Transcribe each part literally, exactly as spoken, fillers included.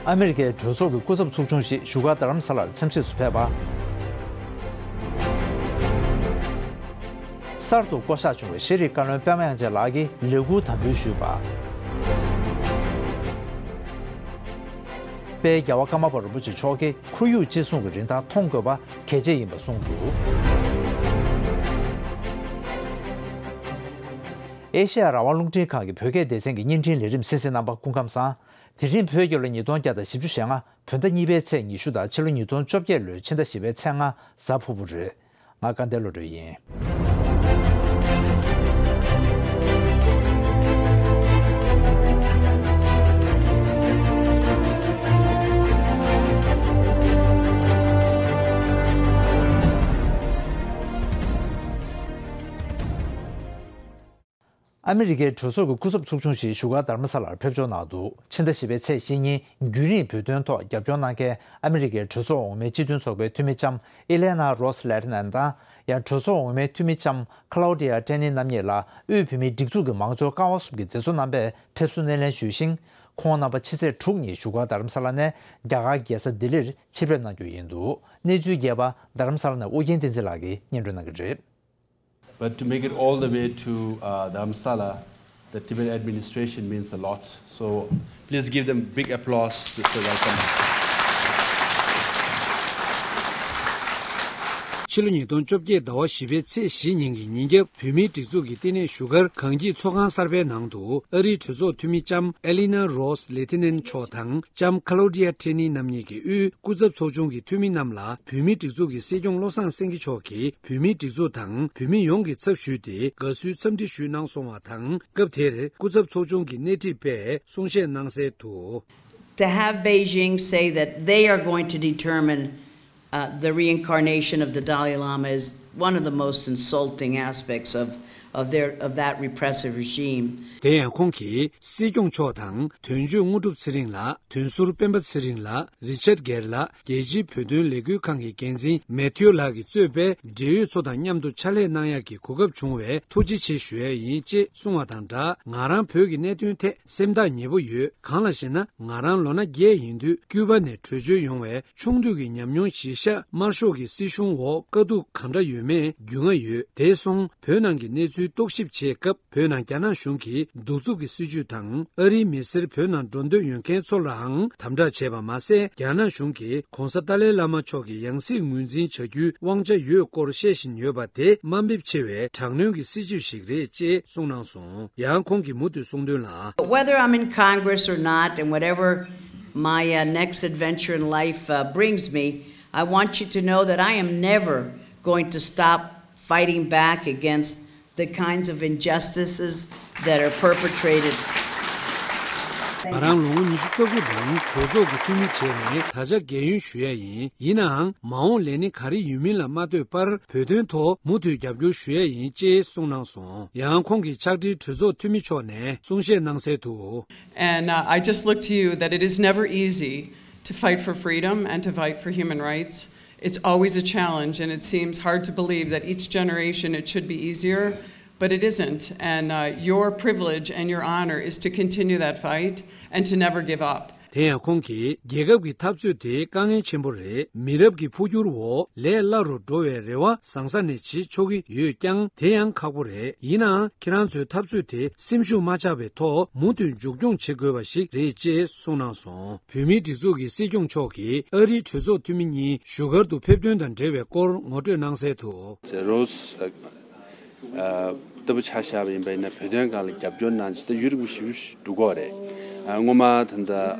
ཨ་མི་རི་ཀའི་གྲོས་ཚོགས་ཀྱི་སྐུ་ཚབ་ཚོགས་ཆུང་ཞིག་བཞུགས་སྒར་རྡ་རམ་ས་ལར་འཚམས་གཟིགས་སུ་ཕེབས་པ། གསར་དུ་བསྐོ་གཞག་བྱུང་བའི་ཤེས་རིག་བཀའ་བློན་པད་མ་དབྱངས་ཅན་ལགས་ཀྱིས་ལས་འཁུར་དམ་འབུལ་ཞུས་པ། དཔལ་རྒྱལ་བ་ཀརྨ་པ་རིན་པོ་ཆེ་མཆོག་གིས་ཁོར་ཡུག་གཅེས་སྲུང་གི་རིན་ཐང་མཐོང་དགོས་པ་གལ་ཆེ་ཡིན་པ་གསུངས་འདུག་ཨེ་ཤེ་ཡ་རང་དབང་རླུང་འཕྲིན་ཁང་གི་བོད་སྐད་སྡེ་ཚན་གྱི་བརྙན་འཕྲིན་ལས་རིམ་གསན་གཟིགས་རྣམ་པ་སྐུ་ཁམས་བཟང་། དེ་རིང་བོད་རྒྱལ་ལོ་ཉིས་སྟོང་བརྒྱ་དང་བཞི་བཅུ་ཞེ་ལྔ་བོད་ཟླ་གཉིས་པའི་ཚེས་ཉི་ཤུ་དང་ཕྱི་ལོ་ཉིས་སྟོང་བཅོ་བརྒྱད་ལོའི་ཕྱི་ཟླ་བཞི་པའི་ཚེས་ལྔ་གཟའ་ཕུར་བུ་རེད། ང་སྐལ་ལྡན་བློ་གྲོས་ཡིན། ཨ་མི་རི་ཀའི་གྲོས་ཚོགས་ཀྱི་སྐུ་ཚབ་ཚོགས་ཆུང་ཞིག་བཞུགས་སྒར་རྡ་རམ་ས་ལར་ཕེབས་འབྱོར་གནང་འདུག་ཕྱི་ཟླ་བཞི་པའི་ཚེས་བཞི་ཉིན་རྒྱུན་རིང་བོད་དོན་ཐོག་རྒྱབ་སྐྱོར་གནང་མཁན་ཨ་མི་རི་ཀའི་གྲོས་ཚོགས་འོག་མའི་སྤྱི་མཐུན་ཚོགས་པའི་འཐུས་མི་ལྕམ་ཨི་ལེ་ན་རོས་ལེ་ཏི་ནན་དང་། ཡང་གྲོས་ཚོགས་འོག་མའི་འཐུས་མི་ལྕམ་ཁ་ལོ་ཌི་ཡ་ཏྲེ་ནི་རྣམ་གཉིས་ལ་དབུས་བོད་མིའི་སྒྲིག་འཛུགས་ཀྱི་མང་གཙོའི་ཀ་བ་གསུམ་གྱི་མཛད་གཙོ་རྣམ་པས་ཕེབས་བསུ་སྣེ་ལེན་ཞུས་ཤིང་། ཁོང་རྣམ་པ་ཕྱི་ཚེས་དྲུག་ཉིན་བཞུགས་སྒར་རྡ་རམ་ས་ལ་ནས་རྒྱ་གར་རྒྱལ་ས་ལྡི་ལིར་ཆེད་ཕེབས་གནང་རྒྱུ་ཡིན་འདུག་གནས་ཚུལ་རྒྱས་པ་རྡ་རམ་ས་ལ་ནས་ཨོ་རྒྱན་བསྟན་འཛིན་ལགས་ཀྱིས་སྙན་སྒྲོན་གནང་གི་རེད། But to make it all the way to uh, Dharamsala, the Tibet administration means a lot. So please give them big applause to say welcome. ཕྱི་ལོ་ཉིས་སྟོང་བཅོ་བརྒྱད་ཟླ་བ་བཞི་པའི་ཚེས་བཞི་ཉིན་གྱི་ཉིན་རྒྱབ་བོད་མིའི་སྒྲིག་འཛུགས་ཀྱི་བསྟི་གནས་བཞུགས་སྒར་གངས་སྐྱིད་ཚོགས་ཁང་གསར་པའི་ནང་དུ་ཨ་རིའི་གྲོས་ཚོགས་འཐུས་མི་ལྕམ་ཨེ་ལི་ན་རོས་ལེ་ཏི་ནན་མཆོག་དང་ལྕམ་ཁ་ལོ་ཌི་ཡ་ཏྲེ་ནི་རྣམ་གཉིས་ཀྱིས་དབུས་སྐུ་ཚབ་ཚོགས་ཆུང་གི་འཐུས་མི་རྣམས་ལ་བོད་མིའི་སྒྲིག་འཛུགས་ཀྱི་སྲིད་སྐྱོང་བློ་བཟང་སེང་གེ་མཆོག་གིས་བོད་མིའི་སྒྲིག་འཛུགས་དང་བོད་མི་ཡོངས་ཀྱི་ཚབ་ཞུས་ཏེ་དགའ་བསུའི་འཚམས་འདྲི་ཞུས་གནང་སོང་བ་དང་། སྐབས་དེར་སྐུ་ཚབ་ཚོགས་ཆུང་གི་སྣེ་ཁྲིད་པས་གསུང་བཤད་གནང་གསལ་དུ། To have Beijing say that they are going to determine uh, the reincarnation of the Dalai Lama is one of the most insulting aspects of, of, their, of that repressive regime. དེ་ཡང་ཁོང་གིས་སྲིད་སྐྱོང་མཆོག་དང་དོན་གཅོད་དངོས་གྲུབ་ཚེ་རིང་ལགས། དོན་ཟུར་སྤེན་པ་ཚེ་རིང་ལགས། རི་ཆར་གྷེར་ལགས། རྒྱལ་སྤྱིའི་བོད་དོན་ལས་འགུལ་ཁང་གི་འགན་འཛིན་མེ་ཐིའུ་ལགས་ཀྱིས་གཙོས་པའི་འབྲེལ་ཡོད་ཚོ་དང་མཉམ་དུ་ཕྱག་ལས་གནང་ཡག་གི་གོ་སྐབས་བྱུང་བས་ཐུགས་རྗེ་ཆེ་ཞུ་ཡ་ཡིན་ཅེས་གསུངས་བ་དང་སྦྲགས། ང་རང་བོད་ཀྱི་གནད་དོན་ཐད་སེམས་ཐག་ཉེ་པོ་ཡོད། གང་ལགས་ཤེ་ན། ང་རང་ལོ་ན་བརྒྱད་ཡིན་དུས་ཀྱུ་པ་ནས་བྲོས་བྱོལ་ཡོང་བའི་ཆུང་དུས་ཀྱི་ཉམས་མྱོང་གཞིར་བཞག་དམར་ཤོག་གི་སྲིད་གཞུང་འོག་དཀའ་སྡུག་གང་འདྲ་ཡོད་མེད་རྒྱུས་མངའ་ཡོད། དེ་སོང་བོད་ནང་གི་གནས་ཚུལ་རྟོག་ཞིབ་བྱེད་སྐབས། བོད་ནང་རྒྱ་ནག་གཞུང་གི་གདུག་རྩུབ་ཀྱི་སྲིད་བྱུས་དང་། ཨ་རིའི་མི་སེར་བོད་ནང་འགྲོ་འདོད་ཡོད་མཁན་ཚོ་ལའང་དམ་དྲག་བྱས་པ་མ་ཟད། རྒྱ་ནག་གཞུང་གིས་༧གོང་ས་ཏཱ་ལའི་བླ་མ་མཆོག་གི་ཡང་སྲིད་ངོས་འཛིན་བྱ་རྒྱུའི་དབང་ཆ་ཡོད་སྐོར་བཤད་བཞིན་ཡོད་པ་དེ་དམའ་འབེབས་ཆེ་བའི་དྲག་གནོན་གྱི་སྲིད་བྱུས་ཤིག་རེད་ཅེས་གསུངས་གནང་སོང་། ཡང་ཁོང་གིས་མུ་མཐུད་གསུངས་དོན་ལ། But whether I'm in Congress or not, and whatever my uh, next adventure in life uh, brings me, I want you to know that I am never going to stop fighting back against the kinds of injustices that are perpetrated. ང་རང་ལོ་ངོ་ཉི་ཤུ་རྩ་དགུ་རིང་གྲོས་ཚོགས་ཀྱི་འཐུས་མི་བྱས་ནས་ད་ཆ་རྒས་ཡོལ་ཞུ་ཡ་ཡིན། ཡིན་ནའང་མ་འོངས་ལས་གནས་ག་རེ་ཡོད་མིན་ལ་མ་ལྟོས་པར་བོད་དོན་ཐོག་མུ་མཐུད་རྒྱབ་སྐྱོར་ཞུ་ཡ་ཡིན་ཅེས་གསུངས་གནང་སོང་། ཡང་ཁོང་གི་ཕྱག་སྦྲེལ་གྲོས་ཚོགས་འཐུས་མི་མཆོག་ནས་གསུང་བཤད་གནང་གསལ་དུ། And uh, I just look to you that it is never easy to fight for freedom and to fight for human rights. It's always a challenge, and it seems hard to believe that each generation it should be easier, but it isn't. And uh, your privilege and your honor is to continue that fight and to never give up. དེ་ཡང་ཁོང་གིས་རྒྱལ་ཁབ་ཀྱི་འཐབ་རྩོད་དེ་དཀའ་ངལ་ཆེན་པོ་རེད། མི་རབས་ཀྱི་འཕོ་འགྱུར་འོག་ལས་སླ་རུ་འགྲོ་བའི་རེ་བ་བཟང་ས་ནས་བྱེད་ཆོག་གི་ཡོད་ཀྱང་དེ་ཡང་ཁག་པོ་རེད། ཡིན་ནའང་ཁྱེད་རང་ཚོའི་འཐབ་རྩོད་དེ་སེམས་ཤུགས་མ་ཆག་པའི་ཐོག་མུ་མཐུད་མཇུག་སྐྱོང་བྱེད་དགོས་པ་ཞིག་རེད་ཅེས་གསུངས་གནང་སོང་། བོད་མིའི་སྒྲིག་འཛུགས་ཀྱི་སྲིད་སྐྱོང་མཆོག་གིས་ཨ་རིའི་གྲོས་ཚོགས་འཐུས་མི་གཉིས་བཞུགས་སྒར་དུ་ཕེབས་དོན་དང་འབྲེལ་བའི་སྐོར་ངོ་སྤྲོད་གནང་གསལ་དུ། ལྟ་བུ་ཆ་བཞག་པ་ཡིན་པ་ཡིན་ན་བོད་དོན་སྒང་ལ་རྒྱབ་སྐྱོར་གནང་ཅིག་ད་ཡུན་རིང་པོ་ཞེ་པོ་འགྲོ་གི་རེད། སྔོན་མ་ད་ལྟ་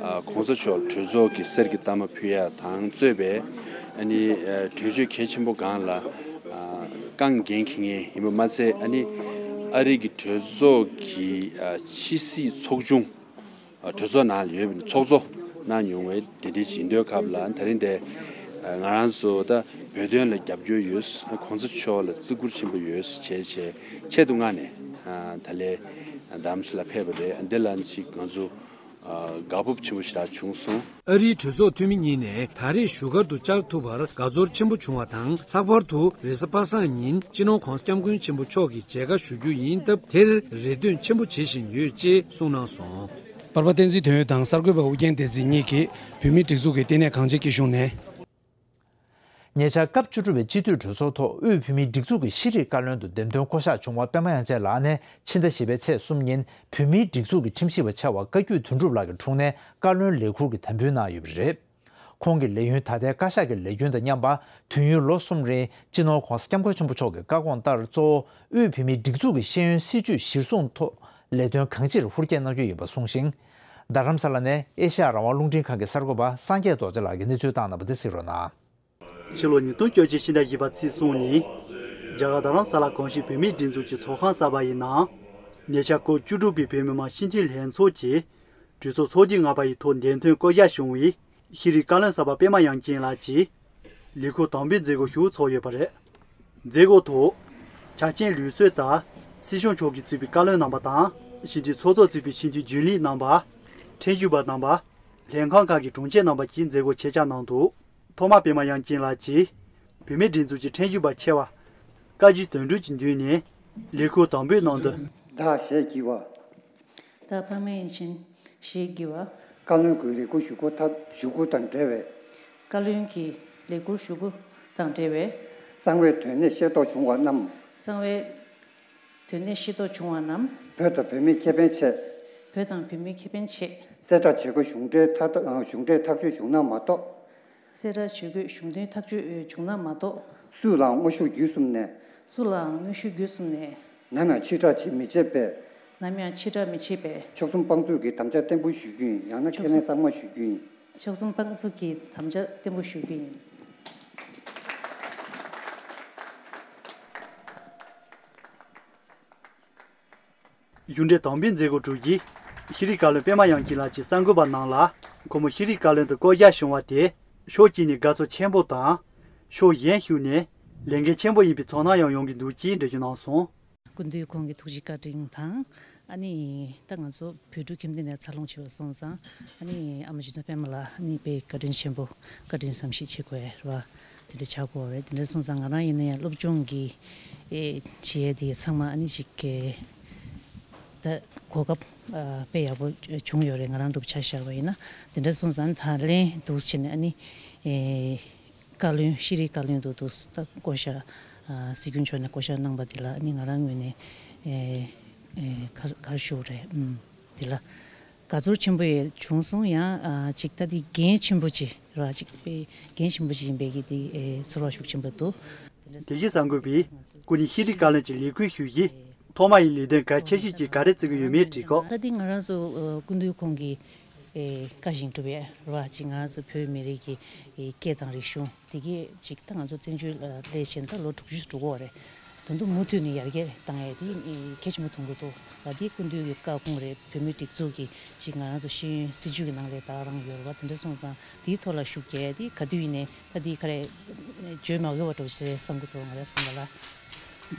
གོང་ས་མཆོག་གྲོས་ཚོགས་ཀྱི་གསེར་གྱི་རྟགས་མ་ཕུལ་ཡ་དང་གཙོས་པའི་ཨ་ནི་གྲོས་ཆོད་གལ་ཆེན་པོ་སྒང་ལ་རྐང་འགན་འཁྱེར་མཁན་ཡིན་པ་མ་ཚད། ཨ་ནི་ཨ་རི་གི་གྲོས་ཚོགས་ཀྱི་ཕྱི་སྲིད་ཚོགས་ཆུང་གྲོས་ཚོགས་ནང་ལ་ཡོད་པའི་ཚོགས་གཙོ་གནང་མྱོང་བའི་དེ་འདྲའི་ཇི་འདོད་ཁབ་ལ་ད་རིང་དེ་ང་རང་ཚོ་ད་བོད་དོན་ལ་རྒྱབ་སྐྱོར་ཡོད། གོང་ས་མཆོག་ལ་བརྩི་བཀུར་ཆེན་པོ་ཡོད་བྱས་བྱས་ཆེད་དུ་མངགས་ནས་ད་ལས་རྡ་རམ་ས་ལ་ཕེབས་པ་རེད། འདི་ལ་ཅིག་ང་ཚོ་དགའ་སྤོབས་ཆེན་པོ་ཞེ་དྲག་བྱུང་སོང་། ཨ་རིའི་གྲོས་ཚོགས་འཐུས་མི་གཉིས་ནས་ད་རེས་བཞུགས་སྒར་དུ་བཅར་ཐུབ་པར་དགའ་ཚོར་ཆེན་པོ་བྱུང་བ་དང་། ལྷག་པར་དུ་རེས་གཟའ་པ་སངས་ཉིན་སྤྱི་ནོར་༧གོང་ས་༧སྐྱབས་མགོན་ཆེན་པོ་མཆོག་གི་མཇལ་ཁ་ཞུ་རྒྱུ་ཡིན་སྟབས། དེར་རེ་འདུན་ཆེན་པོ་བྱེད་བཞིན་ཡོད་ཅེས་གསུངས་གནང་སོང་། པར་པ་བསྟན་འཛིན་དོན་ཡོད་དང་གསར་འགོད་པ་ཨུ་རྒྱན་བདེ་ཚེ་གཉིས་ཀྱིས་བོད་མིའི་སྒྲིག་འཛུགས་ཀྱི་ལྟེ་གནས་གངས་ཅན་སྐྱིད་གཤོངས་ནས། ཉེ་ཆར་སྐབས་བཅུ་དྲུག་པའི་སྤྱི་འཐུས་གྲོས་ཚོགས་ཐོག་དབུས་བོད་མིའི་སྒྲིག་འཛུགས་ཀྱི་ཤེས་རིག་བཀའ་བློན་དུ་འདེམས་ཐོན་བསྐོ་གཞག་བྱུང་བ་པད་མ་དབྱངས་ཅན་ལགས་ནས་ཕྱི་ཟླ་བཞི་པའི་ཚེས་གསུམ་ཉིན་བོད་མིའི་སྒྲིག་འཛུགས་ཀྱི་ཁྲིམས་ཞིབ་པ་ཆེ་བ་བཀའ་བརྒྱུད་དོན་གྲུབ་ལགས་ཀྱི་དྲུང་ནས་བཀའ་བློན་ལས་ཁུར་གྱི་དམ་འབུལ་གནང་ཡོད་པ་རེད། ཁོང་གི་ལས་ཡུན་ད་ལྟའི་བཀའ་ཤག་གི་ལས་རྒྱུན་དང་མཉམ་པ། དུས་ཡུན་ལོ་གསུམ་རིང་སྤྱི་ནོར་༧གོང་ས་༧སྐྱབས་མགོན་ཆེན་པོ་མཆོག་གི་བཀའ་དགོངས་ལྟར་གཙོ་བོ་དབུས་བོད་མིའི་སྒྲིག་འཛུགས་ཀྱི་ཤེས་ཡོན་སྲིད་བྱུས་གཞིར་བཟུང་ཐོག་ལས་དོན་གང་ཅིར་ཧུར་བསྐྱེད་གནང་རྒྱུ་ཡིན་པ་གསུངས་ཤིང་། རྡ་རམ་ས་ལ་ནས་ཨེ་ཤ་ཡ་རང་དབང་རླུང་འཕྲིན་ཁང་གི་གསར་འགོད་པ་སངས་རྒྱས་རྡོ་རྗེ་ལགས་ཀྱིས་གནས་ཚུལ་བཏང་གནང་བ་དེ་གཟིགས་རོགས་གནང་། ཕྱི་ལོ་ཉིས་སྟོང་བཅོ་གཅིག་ཕྱི་ཟླ་བཞི་པ་ཚེས་གསུམ་ཉིན། རྒྱ་གར་རྡ་རམ་ས་ལ་གོང་ཞུས་བོད་མིའི་སྒྲིག་འཛུགས་ཀྱི་ཚོགས་ཁང་གསར་པ་ཡི་ནང་། ཉེ་ཆར་སྐབས་བཅུ་དྲུག་པའི་བོད་མི་མང་སྤྱི་འཐུས་ལྷན་ཚོགས་ཀྱི་གྲོས་ཚོགས་ཚོགས་དུས་ལྔ་པ་ཡི་ཐོག་འདེམས་ཐོན་བསྐོ་གཞག་བྱུང་བའི་ཤེས་རིག་བཀའ་བློན་གསར་པ་པད་མ་དབྱངས་ཅན་ལགས་ཀྱིས་ལས་ཁུར་དམ་འབུལ་མཛད་སྒོ་ཞིག་ཚོགས་ཡོད་པ་རེད། མཛད་སྒོའི་ཐོག་ཆ་རྐྱེན་ལུགས་སྲོལ་ལྟར་སྲིད་སྐྱོང་མཆོག་གིས་གཙོས་པའི་བཀའ་བློན་རྣམ་པ་དང་། སྤྱི་འཐུས་ཚོགས་གཙོས་གཙོས་པའི་སྤྱི་འཐུས་རྒྱུན་ལས་རྣམ་པ། ཁྲིམས་ཞིབ་པ་རྣམ་པ། ལྷན་ཁང་ཁག་གི་དྲུང་ཆེ་རྣམ་པ་བཅས་མཛད་སྒོར་ཆེད་བཅར་གནང་འདུག་ཐོག་མར་པད་མ་དབྱངས་ཅན་ལགས་ཀྱིས་བོད་མིའི་སྒྲིག་འཛུགས་ཀྱི་ཁྲིམས་ཞིབ་པ་ཆེ་བ་བཀའ་བརྒྱུད་དོན་གྲུབ་ཀྱི་མདུན་ནས་ལས་ཁུར་དམ་འབུལ་གནང་དོན། བདག་ཞེས་བགྱི་བ། བདག་པདྨ་དབྱངས་ཅན་ཞེས་བགྱི་བ། བཀའ་བློན་གྱི་ལས་ཁུར་ཞུ་སྒོ་ཐག་ཞུ་སྒོ་དང་འབྲེལ་བའི། བཀའ་བློན་གྱི་ལས་ཁུར་ཞུ་སྒོ་དང་འབྲེལ་བའི། གསང་བའི་དོན་གནད་ཤེས་རྟོགས་བྱུང་བ་རྣམས། གསང་བའི་དོན་གནད་ཤེས་རྟོགས་བྱུང་བ་རྣམས། བོད་དང་བོད་མིའི་ཁེ་ཕན་ཆེད། བོད་དང་བོད་མིའི་ཁེ་ཕན་ཆེད། གསལ་བསྒྲགས་བྱེད་དགོས་གཞུང་འབྲེལ་ཐག་གཞུང་འབྲེལ་ཐག་གཅོད་བྱུང་ན་མ་གཏོགས། གསལ་བསྒྲགས་བྱེད་དགོས་གཞུང་འབྲེལ་ཐག་གཅོད་བྱུང་ན་མ་གཏོགས། སུ་ལའང་དངོས་ཤུགས་བརྒྱུད་གསུམ་ནས། སུ་ལའང་དངོས་ཤུགས་བརྒྱུད་གསུམ་ནས། ནམ་ཡང་ཕྱིར་བསྒྲགས་བྱེད་མི་བྱེད་པའི། ནམ་ཡང་ཕྱིར་བསྒྲགས་མི་བྱེད་པའི། ཕྱོགས་མཚུངས་དཔང་བཙུགས་ཀྱིས་དམ་བཅའ་བརྟན་པོ་ཞུ་རྒྱུ་ཡིན། ཡང་ན་ཕྱོགས་ཁས་ལེན་གཙང་མ་ཞུ་རྒྱུ་ཡིན། ཕྱོགས་མཚུངས་དཔང་བཙུགས་ཀྱིས་དམ་བཅའ་བརྟན་པོ་ཞུ་རྒྱུ་ཡིན། གཞུང་འབྲེལ་དམ་འབུལ་མཛད་སྒོ་གྲུབ་རྗེས། ཤེས་རིག་བཀའ་བློན་པད་མ་དབྱངས་ཅན་ལགས་ཀྱིས་གསར་འགོད་པ་རྣམས་ལ། ཁོ་མོ་ཤེས་རིག་བཀའ་བློན་དུ་བསྐོ་གཞག་བྱུང་བ་དེ། ཕྱོགས་གཅིག་ནས་དགའ་ཚོར་ཆེན་པོ་དང་། ཕྱོགས་གཞན་ཞིག་ནས་ལས་འགན་ཆེན་པོ་ཡིན་པའི་ཚོར་སྣང་ཡང་ཡོང་གི་འདུག་ཅེས་འགྲེལ་བརྗོད་གནང་སོང་། སྐུ་མདུན་ཁོང་གི་ཐུགས་རྗེ་བཀའ་དྲིན་དང་། ཨ་ནི་ད་ང་ཚོ་བོད་ཕྲུག་ཁྱིམ་སྡེ་ནས་འཚར་ལོངས་བྱས་པ་སོང་ཙང་། ཨ་ནི་ཨ་མ་རྗེ་བཙུན་པད་མ་ལགས་ཨ་ནི་དཔེ་བཀའ་དྲིན་ཆེན་པོ། བཀའ་དྲིན་བསམ་ཤེས་བྱེད་དགོས་རེད་བ། དེ་འདྲ་ཆགས་ཀྱི་ཡོད་རེད། དེ་འདྲ་སོང་ཙང་ང་རང་ཡིན་ན་ཡང་སློབ་སྦྱོང་གི་ཨེ་བྱེད་ཡས་དེ་ཚང་མ་ཨ་ནི་ཅིག་གི་ད་གོ་སྐབས་ཨ་དཔེ་ཡག་པོ་བྱུང་ཡོད་རེད། ང་རང་འདྲ་པོ་ཆ་བཞག་པ་ཡིན་ན། དེ་འདྲ་སོང་ཙང་ད་ལན་འདུག་བྱས་ནས་ཨ་ནི་ཨེ་བཀའ་བློན། ཤེས་རིག་བཀའ་བློན་དུ་འདུག་ད་བསྐོ་བཞག་ཨ་སྲིད་སྐྱོང་མཆོག་ནས་བསྐོ་བཞག་གནང་པ་འདི་ལ་ཨ་ནི་ང་རང་ངོས་ནས་ཨེ་ཨེ་ག་ག་རེ་ཞུ་དགོས་རེད། ཨུམ། དེ་ལ་དགའ་ཚོར་ཆེན་པོ་ཡང་བྱུང་སོང་། ཡང་ཨ་ཅིག་ད་དེ་འགན་ཆེན་པོ་ཅིག་རེད་བ། ཅིག་དཔེ་འགན་ཆེན་པོ་ཅིག་ཡིན་པའི་གི་དེ་ཨེ་ཚོར་བ་ཤུགས་ཆེན་པོ་འདུག་དེ་བཞིན་གསར་འགོད་པས་སྐུ་ཉིད་ཤེས་རིག་བཀའ་བློན་གྱི་ལས་ཁུར་ཞུ་རྗེས། ཐོག་མ་ཡི་ལས་དོན་གལ་ཆེ་ཤོས་ཅིག་ག་རེ་བརྩི་གི་ཡོད་མེད་དྲིས་སྐབས། ད་དེ་ང་རང་ཚོ་ཨ་སྐུ་མདུན་ཁོང་གི་ཨེ་བཀའ་བཞིན་སྒྲུབ་ཡས་རེད་བ། ཅིག་ང་རང་ཚོ་བོད་མི་རིགས་ཀྱི་ཨེ་སྐད་དང་རིག་གཞུང་དེ་གས་ཅིག་ད་ང་ཚོ་བཙན་བྱོལ་ལ་སླེབས་བྱས་ད་ལོ་དྲུག་ཅུ་འགྲོ་གི་ཡོད་རེད། ད་དུང་མུ་མཐུད་ནས་ཡར་རྒྱས་བཏང་ཡས་དེ་གལ་ཆེན་པོ་མཐོང་གི་འདུག་ལ། དེ་སྐུ་མདུན་གྱི་བཀའ་དགོངས་རེད། བོད་མིའི་སྒྲིག་འཛུགས་ཀྱི་ཅིག་ང་རང་ཚོ་ཤེས་ཡོན་སྲིད་བྱུས་ཀྱི་ནང་ལ་ད་རང་ཡོད་རེད་བ། དེ་འདྲ་སོང་ཙང་དེའི་ཐོག་ལ་ཤུགས་རྒྱག་ཡས་དེ་ག་དུས་ཡིན་ནའི་ད་དེ་ག་རེ་བརྗོད་མ་དགོས་པ་འདྲ་པོ་ཞིག་རེད་བསམ་གྱི་འདུག་ང་རང་བསམ་པ་ལ།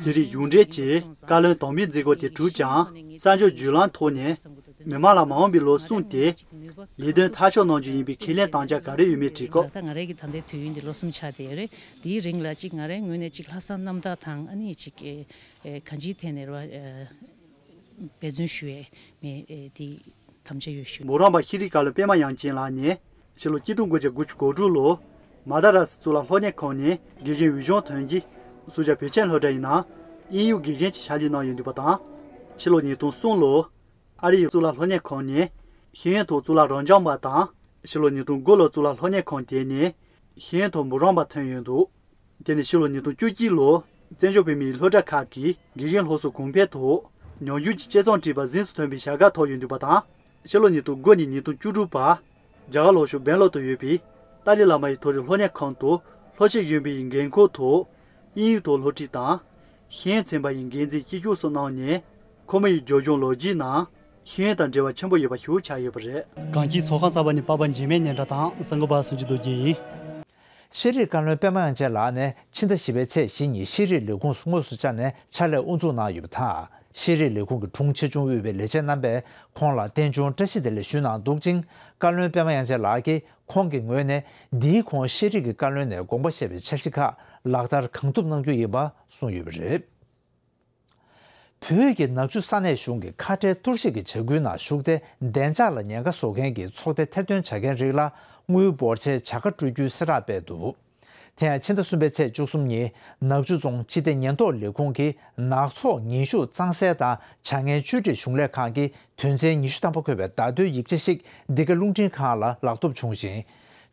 དེ་རིང་གཞུང་འབྲེལ་གྱི་བཀའ་བློན་དམ་འབུལ་མཛད་སྒོ་དེ་གྲུབ་ཀྱང་། གསར་འགྱུར་བརྒྱུད་ལམ་ཐོག་ནས་མི་མང་ལ་མ་འོངས་པའི་ལོ་གསུམ་དེ་ལས་དོན་འཐབ་ཕྱོགས་གནང་རྒྱུ་ཡིན་པའི་ཁས་ལེན་དམ་བཅའ་ག་རེ་ཡོད་མེད་དྲིས་སྐབས། ད་ང་རང་གི་ད་ལྟའི་དུས་ཡུན་དེ་ལོ་གསུམ་ཆགས་བསྡད་ཡོད་རེད། དེའི་རིང་ལ་ཅིག་ང་རའི་ངོས་ནས་ཅིག་ལྷག་བསམ་རྣམ་དག་དང་ཨ་ནི་ཅིག་ཨེ་གང་ཅིའི་ཐད་ནས་རེད་བ། ཨེ་འབད་བརྩོན་ཞུ་ཡས་མེད། ཨེ་དེ་དམ་བཅའ་ཡོད་ཞུ། མོ་རམ་པ་ཤེས་རིག་བཀའ་བློན་པད་མ་དབྱངས་ཅན་ལགས་ནས་ཕྱི་ལོ་ཆིག་སྟོང་དགུ་བརྒྱ་དགུ་བཅུ་གོ་དྲུག་ལོར་མ་དྲ་སི་གཙུག་ལག་སློབ་གཉེར་ཁང་ནས་དགེ་རྒན་འོས་སྦྱོང་ཐོན་རྗེས། སུད་སི་བོད་ཆེན་སློབ་གྲྭ་ཡི་ནང་དབྱིན་ཡིག་དགེ་རྒན་གྱི་ཕྱག་ལས་གནང་ཡོད་འདུག་པ་དང་། ཕྱི་ལོ་ཉིས་སྟོང་གསུམ་ལོར་ཨ་རི་ཡི་གཙུག་ལག་སློབ་གཉེར་ཁང་ནས་ཤེས་ཡོན་ཐོག་གཙུག་ལག་རབ་འབྱམས་པ་དང་། ཕྱི་ལོ་ཉིས་སྟོང་དགུ་ལོར་གཙུག་ལག་སློབ་གཉེར་ཁང་དེ་ནས་ཤེས་ཡོན་ཐོག་མོ་རམ་པ་ཐོན་ཡོད་འདུག་དེ་ནས་ཕྱི་ལོ་ཉིས་སྟོང་བཅུ་གཅིག་ལོར་བཙན་བྱོལ་བོད་མིའི་སློབ་གྲྭ་ཁག་གི་དགེ་རྒན་སློབ་གསོ་གོང་འཕེལ་ཐོག་ཉམས་ཞིབ་ཀྱི་དཔྱད་རྩོམ་བྲིས་པ་གཟེངས་སུ་ཐོན་པའི་བྱ་དགའ་ཐོབ་ཡོད་འདུག་པ་དང་། ཕྱི་ལོ་ཉིས་སྟོང་དགུ་ནས་ཉིས་སྟོང་བཅུ་དྲུག་བར་རྒྱ་གར་ལྷོ་ཕྱོགས་སྦེང་ལོར་དུ་ཡོད་པའི་ཏཱ་ལའི་བླ་མ་ཡི་མཐོ་རིམ་སློབ་གཉེར་ཁང་དུ་སློབ་དཔྱད་གཞོན་པའི་འགན་ཁུར་ཐོག་དབྱིན་ཡིག་ཐོག་སློབ་ཁྲིད་དང་། ཤེས་ཡོན་ཚན་པ་ཡི་འགན་འཛིན་གཅིག་གྱུར་སོགས་གནང་ནས། ཁོ་མོ་ཡི་སྦྱོང་བརྒྱུད་ལོ་རྒྱུས་ནང་ཤེས་ཡོན་དང་འབྲེལ་བ་ཆེན་པོ་ཡོད་པ་ཞིག་ཆགས་ཡོད་པ་རེད། གངས་སྐྱིད་ཚོགས་ཁང་གསར་པ་ནས་པར་པ་འཇིགས་མེད་སྙན་གྲགས་དང་གསར་འགོད་པ་སུ་འཇུ་རྡོ་རྗེ་ཡིན། ཤེས་རིག་བཀའ་བློན་པད་མ་དབྱངས་ཅན་ལགས་ནས་ཕྱི་ཟླ་བཞི་པའི་ཚེས་བཞི་ཉིན་ཤེས་རིག་ལས་ཁུངས་སུ་དངོས་སུ་བཅར་ནས་ཕྱག་ལས་དབུ་འཛུགས་གནང་ཡོད་པ་དང་། ཤེས་རིག་ལས་ཁུངས་ཀྱི་དྲུང་ཆེ་ཆུང་དབུས་པའི་ལས་བྱེད་རྣམ་པས་ཁོང་ལ་རྟེན་འབྱུང་བཀྲ་ཤིས་བདེ་ལེགས་ཞུས་གནང་འདུག་ཅིང་། བཀའ་བློན་པད་མ་དབྱངས་ཅན་ལགས་ཀྱིས་ཁོང་གི་ངོས་ནས་འདིའི་གོང་ཤེས་རིག་གི་བཀའ་བློན་ནས་དགོངས་པ་བཞེས་པའི་འཆར་གཞི་ཁག་ལག་བསྟར་གང་ཐུབ་གནང་རྒྱུ་ཡིན་པ་གསུངས་ཡོད་པ་རེད། བོད་ཀྱི་ནག་ཆུ་ས་གནས་གཞུང་གི་ཁ་བྲལ་གཏོར་བཤིག་གི་བྱ་འགུལ་ནང་ཞུགས་ཏེ། བདེ་འཇགས་ལ་ཉེན་ཁ་བཟོ་མཁན་གྱི་ཚོགས་སྡེ་ཐེར་འདོན་བྱ་མཁན་རིགས་ལ་དངུལ་འབོར་ཆེའི་བྱ་དགའ་སྤྲོད་རྒྱུའི་གསལ་བསྒྲགས་སྤེལ་འདུག་དེ་ཡང་ཕྱི་ཟླ་གསུམ་པའི་ཚེས་བཅུ་གསུམ་ཉིན་ནག་ཆུ་རྫོང་སྤྱི་བདེ་ཉེན་རྟོག་ལས་ཁུངས་ཀྱིས་ནག་ཚོགས་ངན་ཞུགས་གཙང་སེལ་དང་བྱ་ངན་བཅོས་སྒྲིག་གཞུང་ལས་ཁང་གིས་དོན་ཚན་ཉི་ཤུ་ཐམ་པ་འཁོད་པའི་བརྡ་དོན་ཡིག་ཆ་ཞིག་འདི་ག་རླུང་འཕྲིན་ཁང་ལ་ལག་ཐོབ་བྱུང་ཞིང་།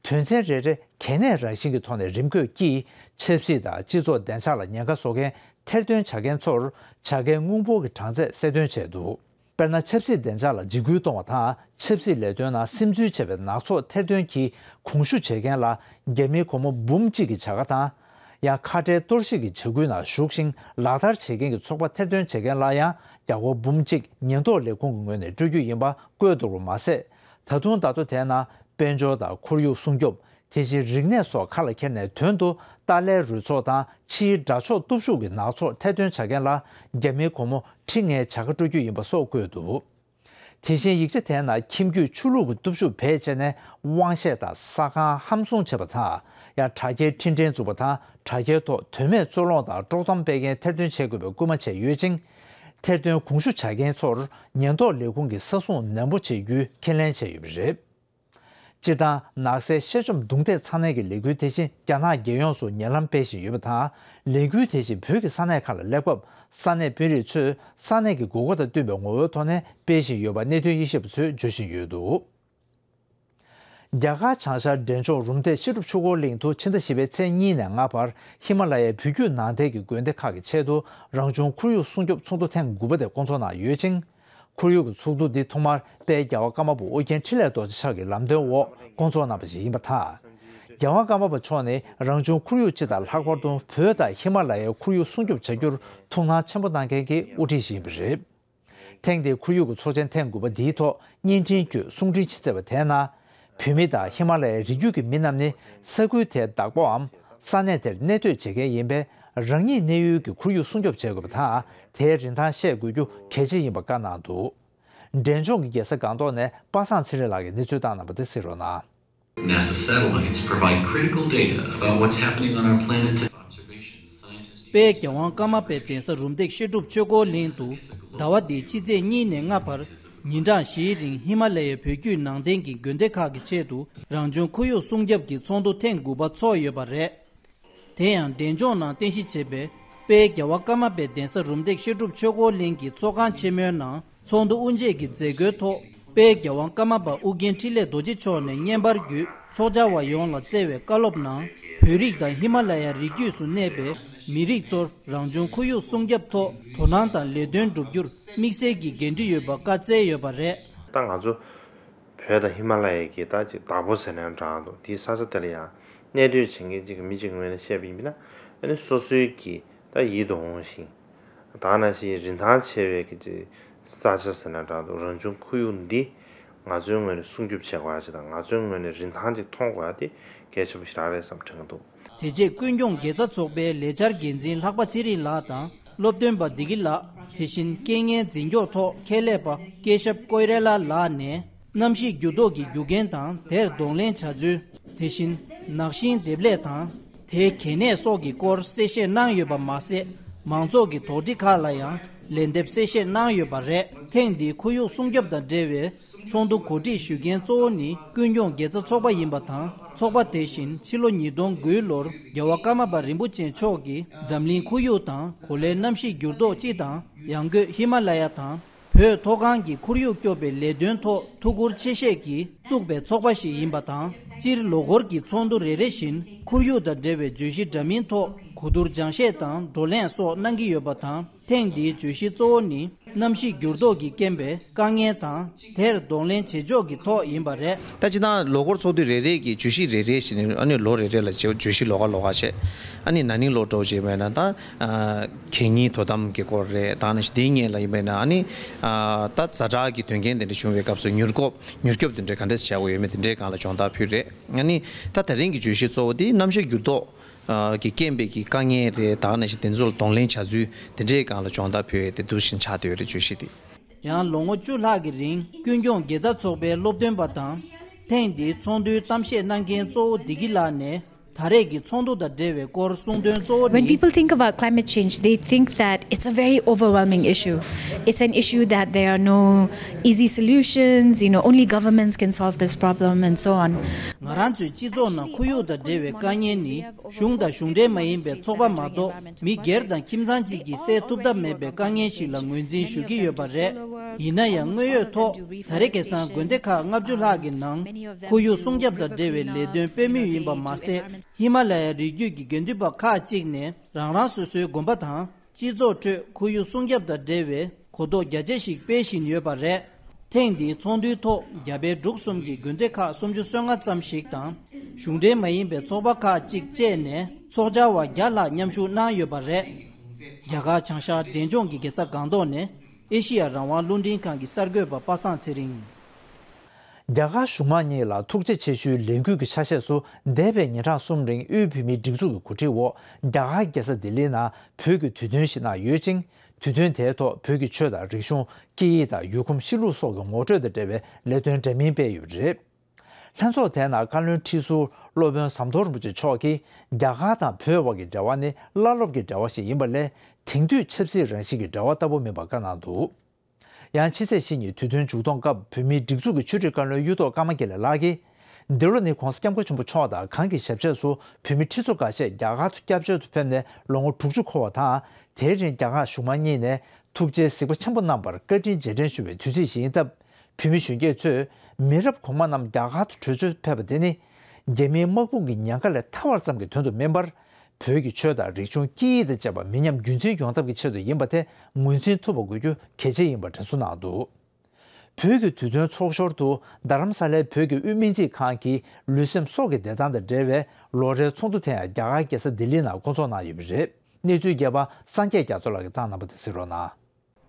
དོན་ཚན་རེ་རེ་གལ་གནད་རང་བཞིན་གྱི་ཐོག་ནས་རིམ་འགོད་ཀྱིས་ཆབ་སྲིད་དང་སྤྱི་ཚོགས་བདེ་འཇགས་ལ་ཉེན་ཁ་བཟོ་མཁན་ཐེར་འདོན་བྱ་མཁན་ཚོར་བྱ་དགའི་དངུལ་འབོར་གྱི་གྲངས་ཚད་གསལ་སྟོན་བྱས་འདུག་དཔེར་ན། ཆབ་སྲིད་བདེ་འཇགས་ལ་འཇིགས་སྐུལ་གཏོང་བ་དང་ཆབ་སྲིད་ལས་དོན་ནང་སིམ་འཛུལ་བྱས་པའི་ནག་ཚོགས་ཐེར་འདོན་གྱིས་གོང་ཞུ་བྱེད་མཁན་ལ་རྒྱ་མིའི་སྒོར་མོ་འབུམ་གཅིག་གི་བྱ་དགའ་དང་། ཡང་ཁ་བྲལ་གཏོར་བཤིག་གི་བྱ་འགུལ་ནང་ཞུགས་ཤིང་ལག་བསྟར་བྱེད་མཁན་གྱི་ཚོགས་པ་ཐེར་འདོན་བྱེད་མཁན་ལ་ཡང་རྒྱ་སྒོར་འབུམ་གཅིག་ཉེན་རྟོག་ལས་ཁུངས་ཀྱི་ངོས་ནས་སྤྲོད་རྒྱུ་ཡིན་པ་བཀོད་འདུག་པ་མ་ཟད། ད་དུང་ད་ལྟོ་དེའི་ནང་དཔལ་འབྱོར་དང་ཁོར་ཡུག་སྲུང་སྐྱོབ། དེ་བཞིན་རིག་གནས་སོགས་ཁ་ལ་འཁྱེར་ནས་དོན་དུ་ཏཱ་ལའི་རུ་ཚོགས་དང་ཕྱིའི་དགྲ་ཕྱོགས་སྟོབས་ཤུགས་ཀྱི་ནག་ཚོགས་ཐེར་འདོན་བྱ་མཁན་ལ་རྒྱ་མིའི་སྒོར་མོ་ཁྲི་ལྔའི་བྱ་དགའ་སྤྲོད་རྒྱུ་ཡིན་པ་སོགས་བཀོད་འདུག་དེ་བཞིན་ཡིག་ཆ་དེའི་ནང་ཁྱིམ་རྒྱུད་ཆོས་ལུགས་ཀྱི་སྟོབས་ཤུགས་བེད་སྤྱད་ནས་དབང་ཤེད་དང་ས་ཁང་ཧམ་བཟུང་བྱེད་པ་དང་། ཡང་དྲ་རྒྱའི་འཕྲིན་ཕྲན་འཛུགས་པ་དང་དྲ་རྒྱའི་ཐོག་དོན་མེད་རྩོད་སློང་དང་དཀྲོག་གཏམ་སྤེལ་མཁན་ཐེར་འདོན་བྱེད་དགོས་པའི་སྐུལ་མ་བྱས་ཡོད་ཅིང་། ཐེར་འདོན་གོང་ཞུ་བྱ་མཁན་ཚོར་ཉེན་རྟོག་ལས་ཁུངས་ཀྱིས་ས་སྲུང་ནན་པོ་བྱེད་རྒྱུའི་ཁས་ལེན་བྱས་ཡོད་པ་རེད། སྤྱིར་བཏང་ནག་སེལ་བཤད་བཅོམ་རྡུང་རྡེག་ཚ་ནན་གྱི་ལས་འགུལ་དེ་བཞིན་རྒྱ་ནག་རྒྱལ་ཡོངས་སུ་ཉེ་ལམ་སྤེལ་བཞིན་ཡོད་པ་དང་། ལས་འགུལ་དེ་བཞིན་བོད་ཀྱི་ས་གནས་ཁག་ལ་སླེབས་སྐབས་ས་གནས་དཔོན་རིགས་ཚོས་ས་གནས་ཀྱི་དགོས་མཁོ་དང་བསྟུན་པའི་ངོ་བོའི་ཐོག་ནས་སྤེལ་བཞིན་ཡོད་པ་གནད་དོན་དབྱེ་ཞིབ་པ་ཚོས་བརྗོད་བཞིན་ཡོད་འདུག་རྒྱ་གར་བྱང་ཤར་འབྲས་ལྗོངས་རུམ་བཏེག་བཤད་སྒྲུབ་ཆོས་འཁོར་གླིང་དུ་ཕྱི་ཟླ་བཞི་པའི་ཚེས་གཉིས་ནས་ལྔ་བར་ཧི་མ་ལ་ཡའི་བོད་བརྒྱུད་ནང་བསྟན་གྱི་དགོན་སྡེ་ཁག་གི་ཆེད་དུ་རང་བྱུང་ཁོར་ཡུག་སྲུང་སྐྱོབ་ཚོགས་འདུ་ཐེངས་དགུ་པ་དེ་བསྐོང་ཚོགས་གནང་ཡོད་ཅིང་། ཁོར་ཡུག་གི་ཚོགས་འདུ་འདི་ཐོག་མར་དཔལ་རྒྱལ་བ་ཀརྨ་པ་ཨོ་རྒྱན་འཕྲིན་ལས་རྡོ་རྗེ་མཆོག་གི་ལམ་སྟོན་འོག་བསྐོང་ཚོགས་གནང་བ་ཞིག་ཡིན་པ་དང་། རྒྱལ་བ་ཀརྨ་པ་མཆོག་ནི་རང་བྱུང་ཁོར་ཡུག་སྤྱི་དང་ལྷག་པར་དུ་བོད་དང་ཧི་མ་ལ་ཡའི་ཁོར་ཡུག་སྲུང་སྐྱོབ་བྱ་རྒྱུར་ཐུགས་སྣང་ཆེན་པོ་གནང་མཁན་གྱི་དབུ་ཁྲིད་ཞིག་ཡིན་པ་རེད། ཐེངས་འདིའི་ཁོར་ཡུག་གི་ཚོགས་ཆེན་ཐེངས་དགུ་པ་འདིའི་ཐོག་བརྙན་འཕྲིན་བརྒྱུད་གསུང་འཕྲིན་ཞིག་བསྩལ་བ་དེའི་ནང་། བོད་མི་དང་ཧི་མ་ལ་ཡའི་རི་རྒྱུད་ཀྱི་མི་རྣམས་ནི་ས་ཁུལ་དེའི་བདག་པོའམ་ས་གནས་དེར་གནས་སྡོད་བྱེད་མཁན་ཡིན་པས། རང་ཉིད་གནས་ཡུལ་གྱི་ཁོར་ཡུག་སྲུང་སྐྱོབ་བྱེད་དགོས་པ་དང་། དེའི་རིན་ཐང་ཤེས་དགོས་རྒྱུ་གལ་ཆེ་ཡིན་པ་བཀའ་གནང་འདུག་འབྲས་ལྗོངས་ཀྱི་རྒྱལ་ས་སྒང་ཏོག་ནས་པ་སངས་ཚེ་རིང་ལགས་ཀྱིས་གནས་ཚུལ་བཏང་གནང་བ་དེ་གཟིགས་རོགས་གནང་། NASA satellites provide critical data about what's happening on our planet to observations scientists དཔལ་རྒྱལ་དབང་ཀརྨ་པའི་གདན་ས་རུམ་བཏེག་བཤད་སྒྲུབ་ཆོས་འཁོར་གླིང་དུ་ཟླ་བ་འདིའི་ཕྱི་ཚེས་གཉིས་ནས་ལྔ་བར་ཉིན་གྲངས་བཞིའི་རིང་ཧི་མ་ལ་ཡའི་བོད་བརྒྱུད་ནང་བསྟན་གྱི་དགོན་སྡེ་ཁག་གི་ཆེད་དུ་རང་བྱུང་ཁོར་ཡུག་སྲུང་སྐྱོབ་ཀྱི་ཚོགས་འདུ་ཐེངས་དགུ་པ་འཚོགས་ཡོད་པ་རེད། དེ་ཡང་འབྲས་ལྗོངས་ནང་རྟེན་གཞི་བྱས་པའི་དཔལ་རྒྱལ་བ་ཀརྨ་པའི་གདན་ས་རུམ་བཏེག་བཤད་སྒྲུབ་ཆོས་འཁོར་གླིང་གི་ཚོགས་ཁང་ཆེན་མོའི་ནང་ཚོགས་འདུ་དབུ་འབྱེད་ཀྱི་མཛད་སྒོའི་ཐོག་དཔལ་རྒྱལ་དབང་ཀརྨ་པ་ཨོ་རྒྱན་འཕྲིན་ལས་རྡོ་རྗེ་མཆོག་ནས་བརྙན་པར་བརྒྱུད་ཚོགས་བཅར་བ་ཡོངས་ལ་བསྩལ་བའི་བཀའ་སློབ་ནང་། བོད་རིགས་དང་ཧི་མ་ལ་ཡ་རི་རྒྱུད་སུ་གནས་པའི་མི་རིགས་ཚོར་རང་བྱུང་ཁོར་ཡུག་སྲུང་སྐྱོབ་ཐོག་དོ་སྣང་དང་ལས་དོན་བསྒྲུབ་རྒྱུར་དམིགས་བསལ་གྱི་འགན་འཁྲི་ཡོད་པ་བཀའ་སྩལ་ཡོད་པ་རེད། ད་ང་ཚོ་བོད་དང་ཧི་མ་ལ་ཡའི་གི་ད་ཅིག་བདག་པོ་ཟེར་ན་འདྲ་འདུག་དེའི་ས་ཆ་དེ་ལ་ཡང་གནས་སྡོད་བྱེད་མཁན་ཅིག་གི་མི་ཅིག་ངོས་ནས་བཤད་པ་ཡིན་ན། ཨ་ནི་སོ་སོའི་གི་ད་ཡིད་དུ་འོང་ཞིང་། ད་ནང་བཞིན་རིན་ཐང་ཆེ་བའི་གི་ཅིག་ས་ཆ་ཟེར་ན་འདྲ་འདུག་རང་བྱུང་ཁོར་ཡུག་འདི་ང་ཚོའི་ངོས་ནས་སྲུང་སྐྱོབ་བྱེད་དགོས་ཡ་ཅིག་དང་ང་ཚོའི་ངོས་ནས་རིན་ཐང་ཅིག་མཐོང་དགོས་ཡ་དེ་གལ་ཆེན་པོ་ཞེ་དྲག་རེད་བསམ་དྲན་གྱི་འདུག་དེ་རྗེས་ཀུན་སྐྱོང་དགེ་རྩ་ཚོགས་པའི་ལས་འཆར་འགན་འཛིན་ལྷག་པ་ཚེ་རིང་ལགས་དང་། སློབ་སྟོན་པ་བདེ་སྐྱིད་ལགས། དེ་བཞིན་རྐྱེན་ངན་འཛིན་སྐྱོང་ཐོག་ཁྱད་ལས་པ་སྐེ་ཞབས་ཀོས་རེ་ལ་ལགས་ནས། གནམ་གཤིས་འགྱུར་ལྡོག་གི་རྒྱུ་རྐྱེན་དང་དེར་གདོང་ལེན་བྱ་ཚུལ། དེ་བཞིན་ནགས་ཤིང་འདེབས་ལས་དང་། དེའི་གལ་གནད་སོགས་ཀྱི་སྐོར་གསལ་བཤད་གནང་ཡོད་པ་མ་ཟད། མང་ཚོགས་ཀྱི་དོགས་འདྲི་ཁག་ལ་ཡང་ལན་འདེབས་གསལ་བཤད་གནང་ཡོད་པ་རེད། ཐེངས་འདིའི་ཁོར་ཡུག་སྲུང་སྐྱོབ་དང་འབྲེལ་བའི་ཚོགས་འདུ་གོ་སྒྲིག་ཞུ་མཁན་གཙོ་བོ་ནི་ཀུན་སྐྱོང་དགེ་རྩ་ཚོགས་པ་ཡིན་པ་དང་། ཚོགས་པ་དེ་བཞིན་ཕྱི་ལོ་ཉིས་སྟོང་དགུའི་ལོར་རྒྱལ་བ་ཀརྨ་པ་རིན་པོ་ཆེ་མཆོག་གིས་འཛམ་གླིང་ཁོར་ཡུག་དང་གོ་ལའི་གནམ་གཤིས་འགྱུར་ལྡོག་སྤྱི་དང་། ཡང་སྒོས་ཧི་མ་ལ་ཡ་དང་བོད་མཐོ་སྒང་གི་ཁོར་ཡུག་སྐྱོབ་པའི་ལས་དོན་ཐོག་ཐུགས་ཁུར་ཆེ་བཞེས་ཀྱིས་བཙུགས་པའི་ཚོགས་པ་ཞིག་ཡིན་པ་དང་། སྤྱིར་ལོ་འཁོར་གྱི་ཚོགས་འདུ་རེ་རེ་བཞིན་ཁོར་ཡུག་དང་འབྲེལ་བའི་བརྗོད་གཞི་འདྲ་མིན་ཐོག་གོ་བསྡུར་སྦྱང་བཤད་དང་བགྲོ་གླེང་སོགས་གནང་གི་ཡོད་པ་དང་། ཐེངས་འདིའི་བརྗོད་གཞི་གཙོ་བོ་ནི་གནམ་གཤིས་འགྱུར་ལྡོག་གི་རྐྱེན་པས་དཀའ་ངལ་དང་། དེར་གདོང་ལེན་བྱེད་ཕྱོགས་ཀྱི་ཐོག་ཡིན་པ་རེད། ད་སྤྱིར་བཏང་ལོ་འཁོར་ཚོགས་དུས་རེ་རེ་གི་བརྗོད་གཞི་རེ་རེ་བཞིན་ཨ་ནི་ལོ་རེ་རེ་ལ་བརྗོད་བརྗོད་གཞི་ལོགས་ཀ་ལོགས་ཀ་བྱས། ཨ་ནི་ན་ནིང་ལོ་འགྲོ་བྱས་མེད་ན་ད་གད་སྙིགས་དོ་དམ་གྱི་སྐོར་རེད། ད་ནི་དེའི་སྔོན་ལ་ཡིན་མེད་ན་ཨ་ནི་ད་ཛ་དྲག་གི་དོན་རྐྱེན་དེ་འདྲ་བྱུང་བའི་སྐབས་སུ་མྱུར་སྐྱོབ་མྱུར་སྐྱོབ་དེ་འདྲ་ག་འདྲས་བྱ་དགོས་ཡོད་མེད་དེ་འདྲའི་སྒང་ལ་སྦྱོང་བརྡར་ཕུལ་རེད། ཨ་ནི་ད་དེ་རིང་གི་བརྗོད་གཞི་གཙོ་བོ་དེ་གནམ་གཤིས་འགྱུར་ལྡོག་གི་རྐྱེན་པས་ཀྱི་དཀའ་ངལ་རེད། ད་ནང་བཞིན་དེ་ཚོ་ལ་གདོང་ལེན་བྱ་ཚུལ་དེ་འདྲའི་སྒང་ལ་སྦྱོང་བརྡར་ཕུལ་ཡས་དེ་འདུག་བཞིན་ཆགས་བསྡད་ཡོད་རེད། བརྗོད་གཞི་དེ། ཡང་ལོ་ངོ་བཅུ་ལྷག་གི་རིང་ཀུན་སྐྱོང་དགེ་རྩ་ཚོགས་པའི་སློབ་སྟོན་པ་དང་། ཐེངས་འདིའི་ཚོགས་འདུའི་གཏམ་བཤད་གནང་མཁན་གཙོ་བོ་བདེ་སྐྱིད་ལགས་ནས། ད་རེས་ཀྱི་ཚོགས་འདུ་དང་འབྲེལ་བའི་སྐོར་གསུང་དོན་གཙོ་བོ། When ནི། People think about climate change, they think that it's a very overwhelming issue. It's an issue that there are no easy solutions, you know, only governments can solve this problem and so on. ང་རང་ཚོའི་སྤྱི་ཚོགས་ནང་ཁོར་ཡུག་དང་འབྲེལ་བའི་དཀའ་ངལ་ནི། གཞུང་དང་གཞུང་འབྲེལ་མ་ཡིན་པའི་ཚོགས་པ་མ་གཏོགས་མི་སྒེར་དང་ཁྱིམ་ཚང་གཅིག་གིས་སེལ་ཐུབ་ཐབས་མེད་པའི་དཀའ་ངལ་ཞིག་ལ་ངོས་འཛིན་ཞུ་གི་ཡོད་པ་རེད། ཡིན་ན་ཡང་དངོས་ཡོད་ཐོག་ད་རེས་ཁ་སང་དགོན་སྡེ་ཁག་ལྔ་བཅུ་ལྷག་གི་ནང་ཁོར་ཡུག་སྲུང་སྐྱོབ་དང་འབྲེལ་བའི་ལས་དོན་སྤེལ་མུས་ཡིན་པ་མ་ཟད། ཧི་མ་ལ་ཡའི་རི་རྒྱུད་ཀྱི་དགེ་འདུན་པ་ཁག་ཅིག་ནས་རང་རང་སོ་སོའི་དགོན་པ་དང་། སྤྱི་ཚོགས་ཁྲོད་ཁོར་ཡུག་སྲུང་སྐྱོབ་དང་འབྲེལ་བའི་གོ་རྟོགས་རྒྱ་ཆེ་ཞིག་སྤེལ་བཞིན་ཡོད་པ་རེད། ཐེངས་འདིའི་ཚོགས་འདུའི་ཐོག་རྒྱ་བལ་འབྲུག་གསུམ་གྱི་དགོན་སྡེ་ཁག་སུམ་ཅུ་སོ་ལྔ་ཙམ་ཞིག་དང་། གཞུང་འབྲེལ་མ་ཡིན་པའི་ཚོགས་པ་ཁག་ཅིག་བཅས་ནས་ཚོགས་བཅར་བ་བརྒྱ་ལྷག་མཉམ་ཞུགས་གནང་ཡོད་པ་རེད། རྒྱ་གར་བྱང་ཤར་འབྲས་ལྗོངས་ཀྱི་རྒྱལ་ས་སྒང་ཏོག་ནས་ཨེ་ཤེ་ཡ་རང་དབང་རླུང་འཕྲིན་ཁང་གི་གསར་འགོད་པ་པ་སངས་ཚེ་རིང་། རྒྱ་གར་གཞུང་མང་གཉིས་ལ་ཐུགས་རྗེ་ཆེ་ཞུའི་ལས་འགུལ་གྱི་ཆ་ཤས་སུ་འདས་པའི་ཉིན་གྲངས་གསུམ་རིང་དབུས་བོད་མིའི་སྒྲིག་འཛུགས་ཀྱི་གོ་སྒྲིག་འོག་རྒྱ་གར་རྒྱལ་ས་ལྡི་ལིའི་ནང་བོད་ཀྱི་དུས་སྟོན་ཞིག་གནང་ཡོད་ཅིང་། དུས་སྟོན་དེའི་ཐོག་བོད་ཀྱི་ཆོས་དང་རིག་གཞུང་། སྐད་ཡིག་དང་ཡུལ་གོམས་གཤིས་ལུགས་སོགས་ཀྱི་ངོ་སྤྲོད་དང་འབྲེལ་བའི་ལས་དོན་འདྲ་མིན་སྤེལ་ཡོད་པ་རེད། ལྷན་ཚོགས་དེའི་ནང་བཀའ་བློན་ཁྲི་ཟུར་སློབ་དཔོན་ཟམ་གདོང་རིན་པོ་ཆེ་མཆོག་གིས། རྒྱ་གར་དང་བོད་དབར་གྱི་འབྲེལ་བ་ནི་བླ་སློབ་ཀྱི་འབྲེལ་བ་ཞིག་ཡིན་པ་ལས། དེང་དུས་ཆབ་སྲིད་རང་བཞིན་གྱི་འབྲེལ་བ་ལྟ་བུ་མིན་པ་བཀའ་གནང་འདུག། ཡང་ཕྱི་ཚེས་བཞི་ཉིན་དུས་སྟོན་མཇུག་སྡོམ་སྐབས་བོད་མིའི་སྒྲིག་འཛུགས་ཀྱི་ཆོས་རིག་བཀའ་བློན་གཡུ་ཐོག་ཀརྨ་དགེ་ལེགས་ལགས་ཀྱིས། འདི་ལོ་ནི་༧གོང་ས་༧སྐྱབས་མགོན་ཆེན་པོ་མཆོག་དང་གང་གི་ཞབས་ཕྱོགས་སུ་བོད་མི་ཁྲི་ཚོ་འགའ་ཤས་རྒྱ་གར་དུ་སྐྱབས་བཅོལ་དུ་ཕེབས་ནས་ལོ་ངོ་དྲུག་ཅུ་འཁོར་བ་དང་། དེའི་རིང་རྒྱ་གར་གཞུང་མང་གཉིས་ནས་ཐུགས་རྗེའི་གཟིགས་པ་ཆེན་པོ་གནང་བར་བཀའ་དྲིན་རྗེས་དྲན་ཞུ་བའི་དུས་ཚིགས་ཤིག་ཡིན་སྟབས། བོད་མི་གཞོན་སྐྱེས་ཚོས་མི་རབས་གོང་མ་རྣམས་རྒྱ་གར་དུ་བྲོས་བྱོལ་ཕེབས་པ་དེ་ནི། རྒྱ་མིའི་དམག་དཔུང་གི་ཉེན་ཁ་ལས་ཐར་བ་ཙམ་གྱི་དོན་དུ་མིན་པར། བོད་ཀྱི་ཆོས་དང་རིག་གཞུང་སྐད་ཡིག་དང་བཅས་པ་མི་ཉམས་རྒྱུན་འཛིན་ཡོང་ཐབས་ཀྱི་ཆེད་དུ་ཡིན་པ་དེ་ངོས་འཛིན་ཐུབ་པ་དགོས་རྒྱུ་གལ་ཆེ་ཡིན་པ་དྲན་གསོ་གནང་འདུག། བོད་ཀྱི་དུས་སྟོན་ཚོགས་ཞོར་དུ་རྡ་རམ་ས་ལའི་བོད་ཀྱི་དབུས་སྨན་རྩིས་ཁང་གི་ལུས་སེམས་སྲོག་གི་བདེ་ཐང་དང་འབྲེལ་བའི་ལོ་རེའི་ཚོགས་འདུ་དེ་ཡང་རྒྱ་གར་རྒྱལ་ས་ལྡི་ལི་ནང་བསྐོང་ཚོགས་གནང་ཡོད་པ་རེད། གནས་ཚུལ་རྒྱས་པ་སངས་རྒྱས་རྒྱ་མཚོ་ལགས་ཀྱིས་བཏང་གནང་བ་དེ་གཟིགས་རོགས་གནང་།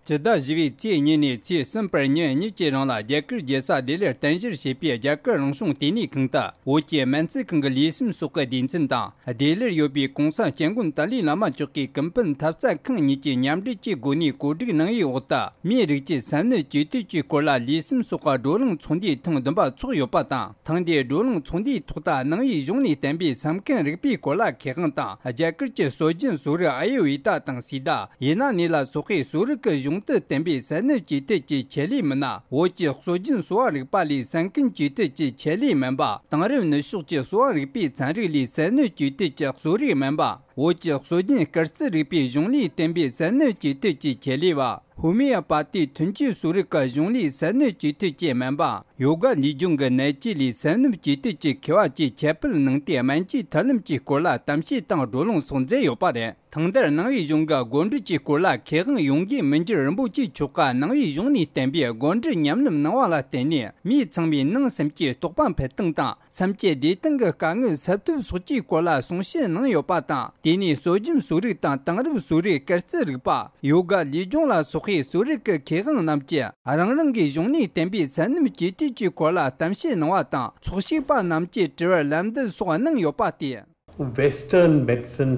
སྤྱི་ཟླ་བཞི་པའི་ཚེས་གཉིས་ནས་ཚེས་གསུམ་བར་ཉིན་གཉིས་ཀྱི་རིང་ལ་རྒྱ་གར་རྒྱལ་ས་ལྡི་ལིར་རྟེན་གཞིར་བྱས་པའི་རྒྱ་གར་རང་བྱུང་ལྟེ་གནས་ཁང་དུ་བོད་ཀྱི་སྨན་རྩིས་ཁང་གི་ལུས་སེམས་སོགས་ཀྱི་སྡེ་ཚན་དང་། ལྡི་ལིར་ཡོད་པའི་གོང་ས་སྐྱབས་མགོན་ཏཱ་ལའི་བླ་མ་མཆོག་གི་ཀུན་ཕན་ཐབས་རྩ་ཁང་གཉིས་ཀྱིས་མཉམ་འབྲེལ་གྱི་སྒོ་ནས་གོ་སྒྲིག་གནང་བའི་འོག་ཏུ། མིའི་རིགས་ཀྱི་སེམས་ནད་ཇུས་གཏོད་ཀྱི་སྐོར་ལ་ལུས་སེམས་སོགས་ཀྱི་བགྲོ་གླེང་ཚོགས་འདུའི་ཐེངས་བདུན་པ་ཚོགས་ཡོད་པ་དང་། ཐེངས་འདིའི་བགྲོ་གླེང་ཚོགས་འདུའི་ཐོག་ཏུ་ནང་པའི་གཞུང་ནས་བསྟན་པའི་སེམས་ཁམས་རིག་པའི་སྐོར་ལ་མཁས་དབང་དང་། རྒྱ་གར་གྱི་སྲོལ་རྒྱུན་གསོ་རིག་ཨ་ཡུར་ཝེ་ད་དང་སིདྡྷ། ཡེ་ན་ནི་ལ་སོགས་པའི་གསོ་རིག་གི་གཞུང་དུ་བསྟན་པའི་སེམས་ནད་ཇུས་གཏོད་ཀྱི་ཆེད་ལས་མི་སྣ། བོད་ཀྱི་སྲོལ་རྒྱུན་གསོ་བ་རིག་པ་ལས་སེམས་ཁམས་ཇུས་གཏོད་ཀྱི་ཆེད་ལས་སྨན་པ། དེང་རབས་ནུས་ཤུགས་ཀྱི་གསོ་བ་རིག་པའི་ཚན་རིག་ལས་སེམས་ནད་ཇུས་གཏོད་ཀྱི་གསོ་རིག་སྨན་པ། བོད་ཀྱི་སྲོལ་རྒྱུན་སྐར་རྩིས་རིག་པའི་གཞུང་ལས་བསྟན་པའི་སེམས་ནད་ཇུས་གཏོད་ཀྱི་ཆེད་ལས་པ། ཧོ་མི་ཡ་པ་ཏི་ཐོན་སྐྱེད་གསོ་རིག་གི་གཞུང་ལས་སེམས་ནད་ཇུས་གཏོད་ཀྱི་སྨན་པ། ཡོ་ག་ལུས་སྦྱོང་གི་ནད་བཅོས་ལས་སེམས་ནད་ཇུས་གཏོད་ཀྱི་མཁས་པ་བཅས་ཁྱབ་སྤེལ་གནང་སྟེ་སྨན་བཅོས་ཐབས་ལམ་གྱི་སྐོར་ལ་གཏམ་བཤད་དང་བགྲོ་གླེང་སོགས་མཛད་ཡོད་པ་རེད། ཐེངས་འདིར་ནང་པའི་གཞུང་གི་སྒོ་འབྲུ་གྱི་སྐོར་ལ་མཁས་དབང་ཡོངས་དགེ་མི་འགྱུར་རིན་པོ་ཆེ་མཆོག་གིས་ནང་པའི་གཞུང་ནས་བསྟན་པའི་སྒོ་འབྲུ་ཉམས་ལེན་གནང་བ་ལ་བརྟེན་ནས་མིའི་ཚང་མའི་ནང་སེམས་ཀྱི་རྟོགས་པ་འཕེལ་སྟངས་དང་། སེམས་ཀྱི་བདེ་ཐང་གི་དཀའ་ངལ་སེལ་ཐབས་སོགས་ཀྱི་སྐོར་ལ་གསུང་བཤད་གནང་ཡོད་པ་དང་། དེ་ནས་གསོ་སྦྱོང་གསོ་རིག་དང་དེང་རབས་གསོ་རིག་སྐར་རྩིས་རིག་པ། ཡོ་ག་ལུས་སྦྱོང་ལ་སོགས་པའི་གསོ་རིག་གི་མཁས་དབང་རྣམས་ཀྱིས་རང་རང་གི་གཞུང་ནས་བསྟན་པའི་སེམས་ནད་ཇུས་གཏོད་ཀྱི་སྐོར་ལ་གཏམ་བཤད་གནང་བ་དང་། ཚོགས་ཞུགས་པ་རྣམས་ཀྱིས་དྲི་བར་ལན་འདེབས་སོགས་གནང་ཡོད་པ་སྟེ། Western medicine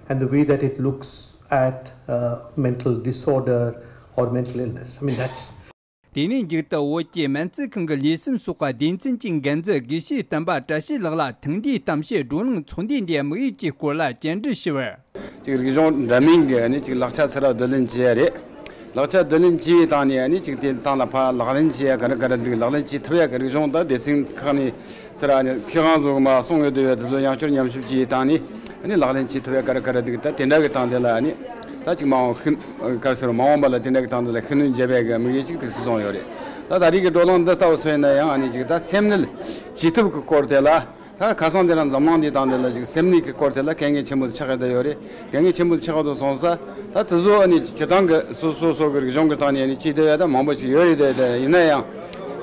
and the way that it looks at uh, mental disorder or mental illness. I mean, that's དེ་ནས་མཇུག་ཏུ་བོད་ཀྱི་སྨན་རྩིས་ཁང་གི་ལུས་སེམས་སོགས་པ་སྡེ་ཚན་གྱི་འགན་འཛིན་དགེ་བཤེས་བསྟན་པ་བཀྲ་ཤིས་ལགས་ལ་ཐེངས་འདིའི་གཏམ་བཤད་བགྲོ་གླེང་ཚོགས་འདུའི་འདིའི་དམིགས་ཡུལ་གྱི་སྐོར་ལ་བཅར་འདྲི་ཞུས་པར། ཅིག་རིག་གཞུང་འདྲ་མིན་གྱི་ནི་ཅིག་ལག་ཆ་ཚུར་བསྡུ་ལེན་བྱས་རེད། ལག་ཆ་བསྡུ་ལེན་བྱས་པའི་སྟེང་ནས་ནི་ཅིག་དེ་སྟེང་ལ་ཕར་ལག་ལེན་བྱེད་ཡ་ག་རེ་ག་རེ་འདུག་ལག་ལེན་བྱེད་ཐུབ་ཡ་གི་རིག་གཞུང་དང་སྡེ་ཚན་ཁག་ནས་ཚུར་ནི་མཁས་དབང་ཚོ་མར་གསུང་ཡོད་དུས་དེ་ཚོ་ཡང་བསྐྱར་ཉམས་ཞིབ་བྱས་པའི་སྟེང་ནས་ནི་ལག་ལེན་བྱེད་ཐུབ་ཡ་ག་རེ་ག་རེ་འདུག་ད་དེ་འདྲ་གི་སྟེང་དེ་ལ་ནི་ད་ཅིག་མ་འོངས་ཤིན་ག་རེ་ཟེར་མ་འོངས་པ་ལ་དེ་འདྲ་གི་སྟེང་དེ་ལ་ཤུགས་སྣོན་བརྒྱབ་པའི་གི་དམིགས་ཡུལ་ཅིག་དེ་གཟིགས་སོང་ཡོད་རེད། ད་ད་རེས་ཀྱི་བགྲོ་གླེང་འདི་ལྟ་བུ་སོང་ཡིན་ན་ཡང་ཨ་ནི་ཅིག་ད་སེམས་ནད་ཅི་ཐུབ་ཀྱི་སྐོར་དེ་ལ། ད་ཁ་སང་དེ་རིང་འཛམ་གླིང་འདིའི་སྟེང་དེ་ལ་ཅིག་སེམས་ནད་ཀྱི་སྐོར་དེ་ལ་གལ་གནད་ཆེན་པོ་ཆགས་ཀྱི་ཡོད་རེད། གལ་གནད་ཆེན་པོ་ཆགས་འདུག་སོང་ཙང་ད་དེ་ཚོ་ཨ་ནི་སྤྱིར་བཏང་གི་སོ་སོ་སོ་གི་རིག་གཞུང་གི་སྟེང་ནས་ཨ་ནི་ཅི་བསྡད་ཡ་ད་མང་པོ་ཅིག་ཡོད་རེད། དེ་དེ་ཡིན་ན་ཡང་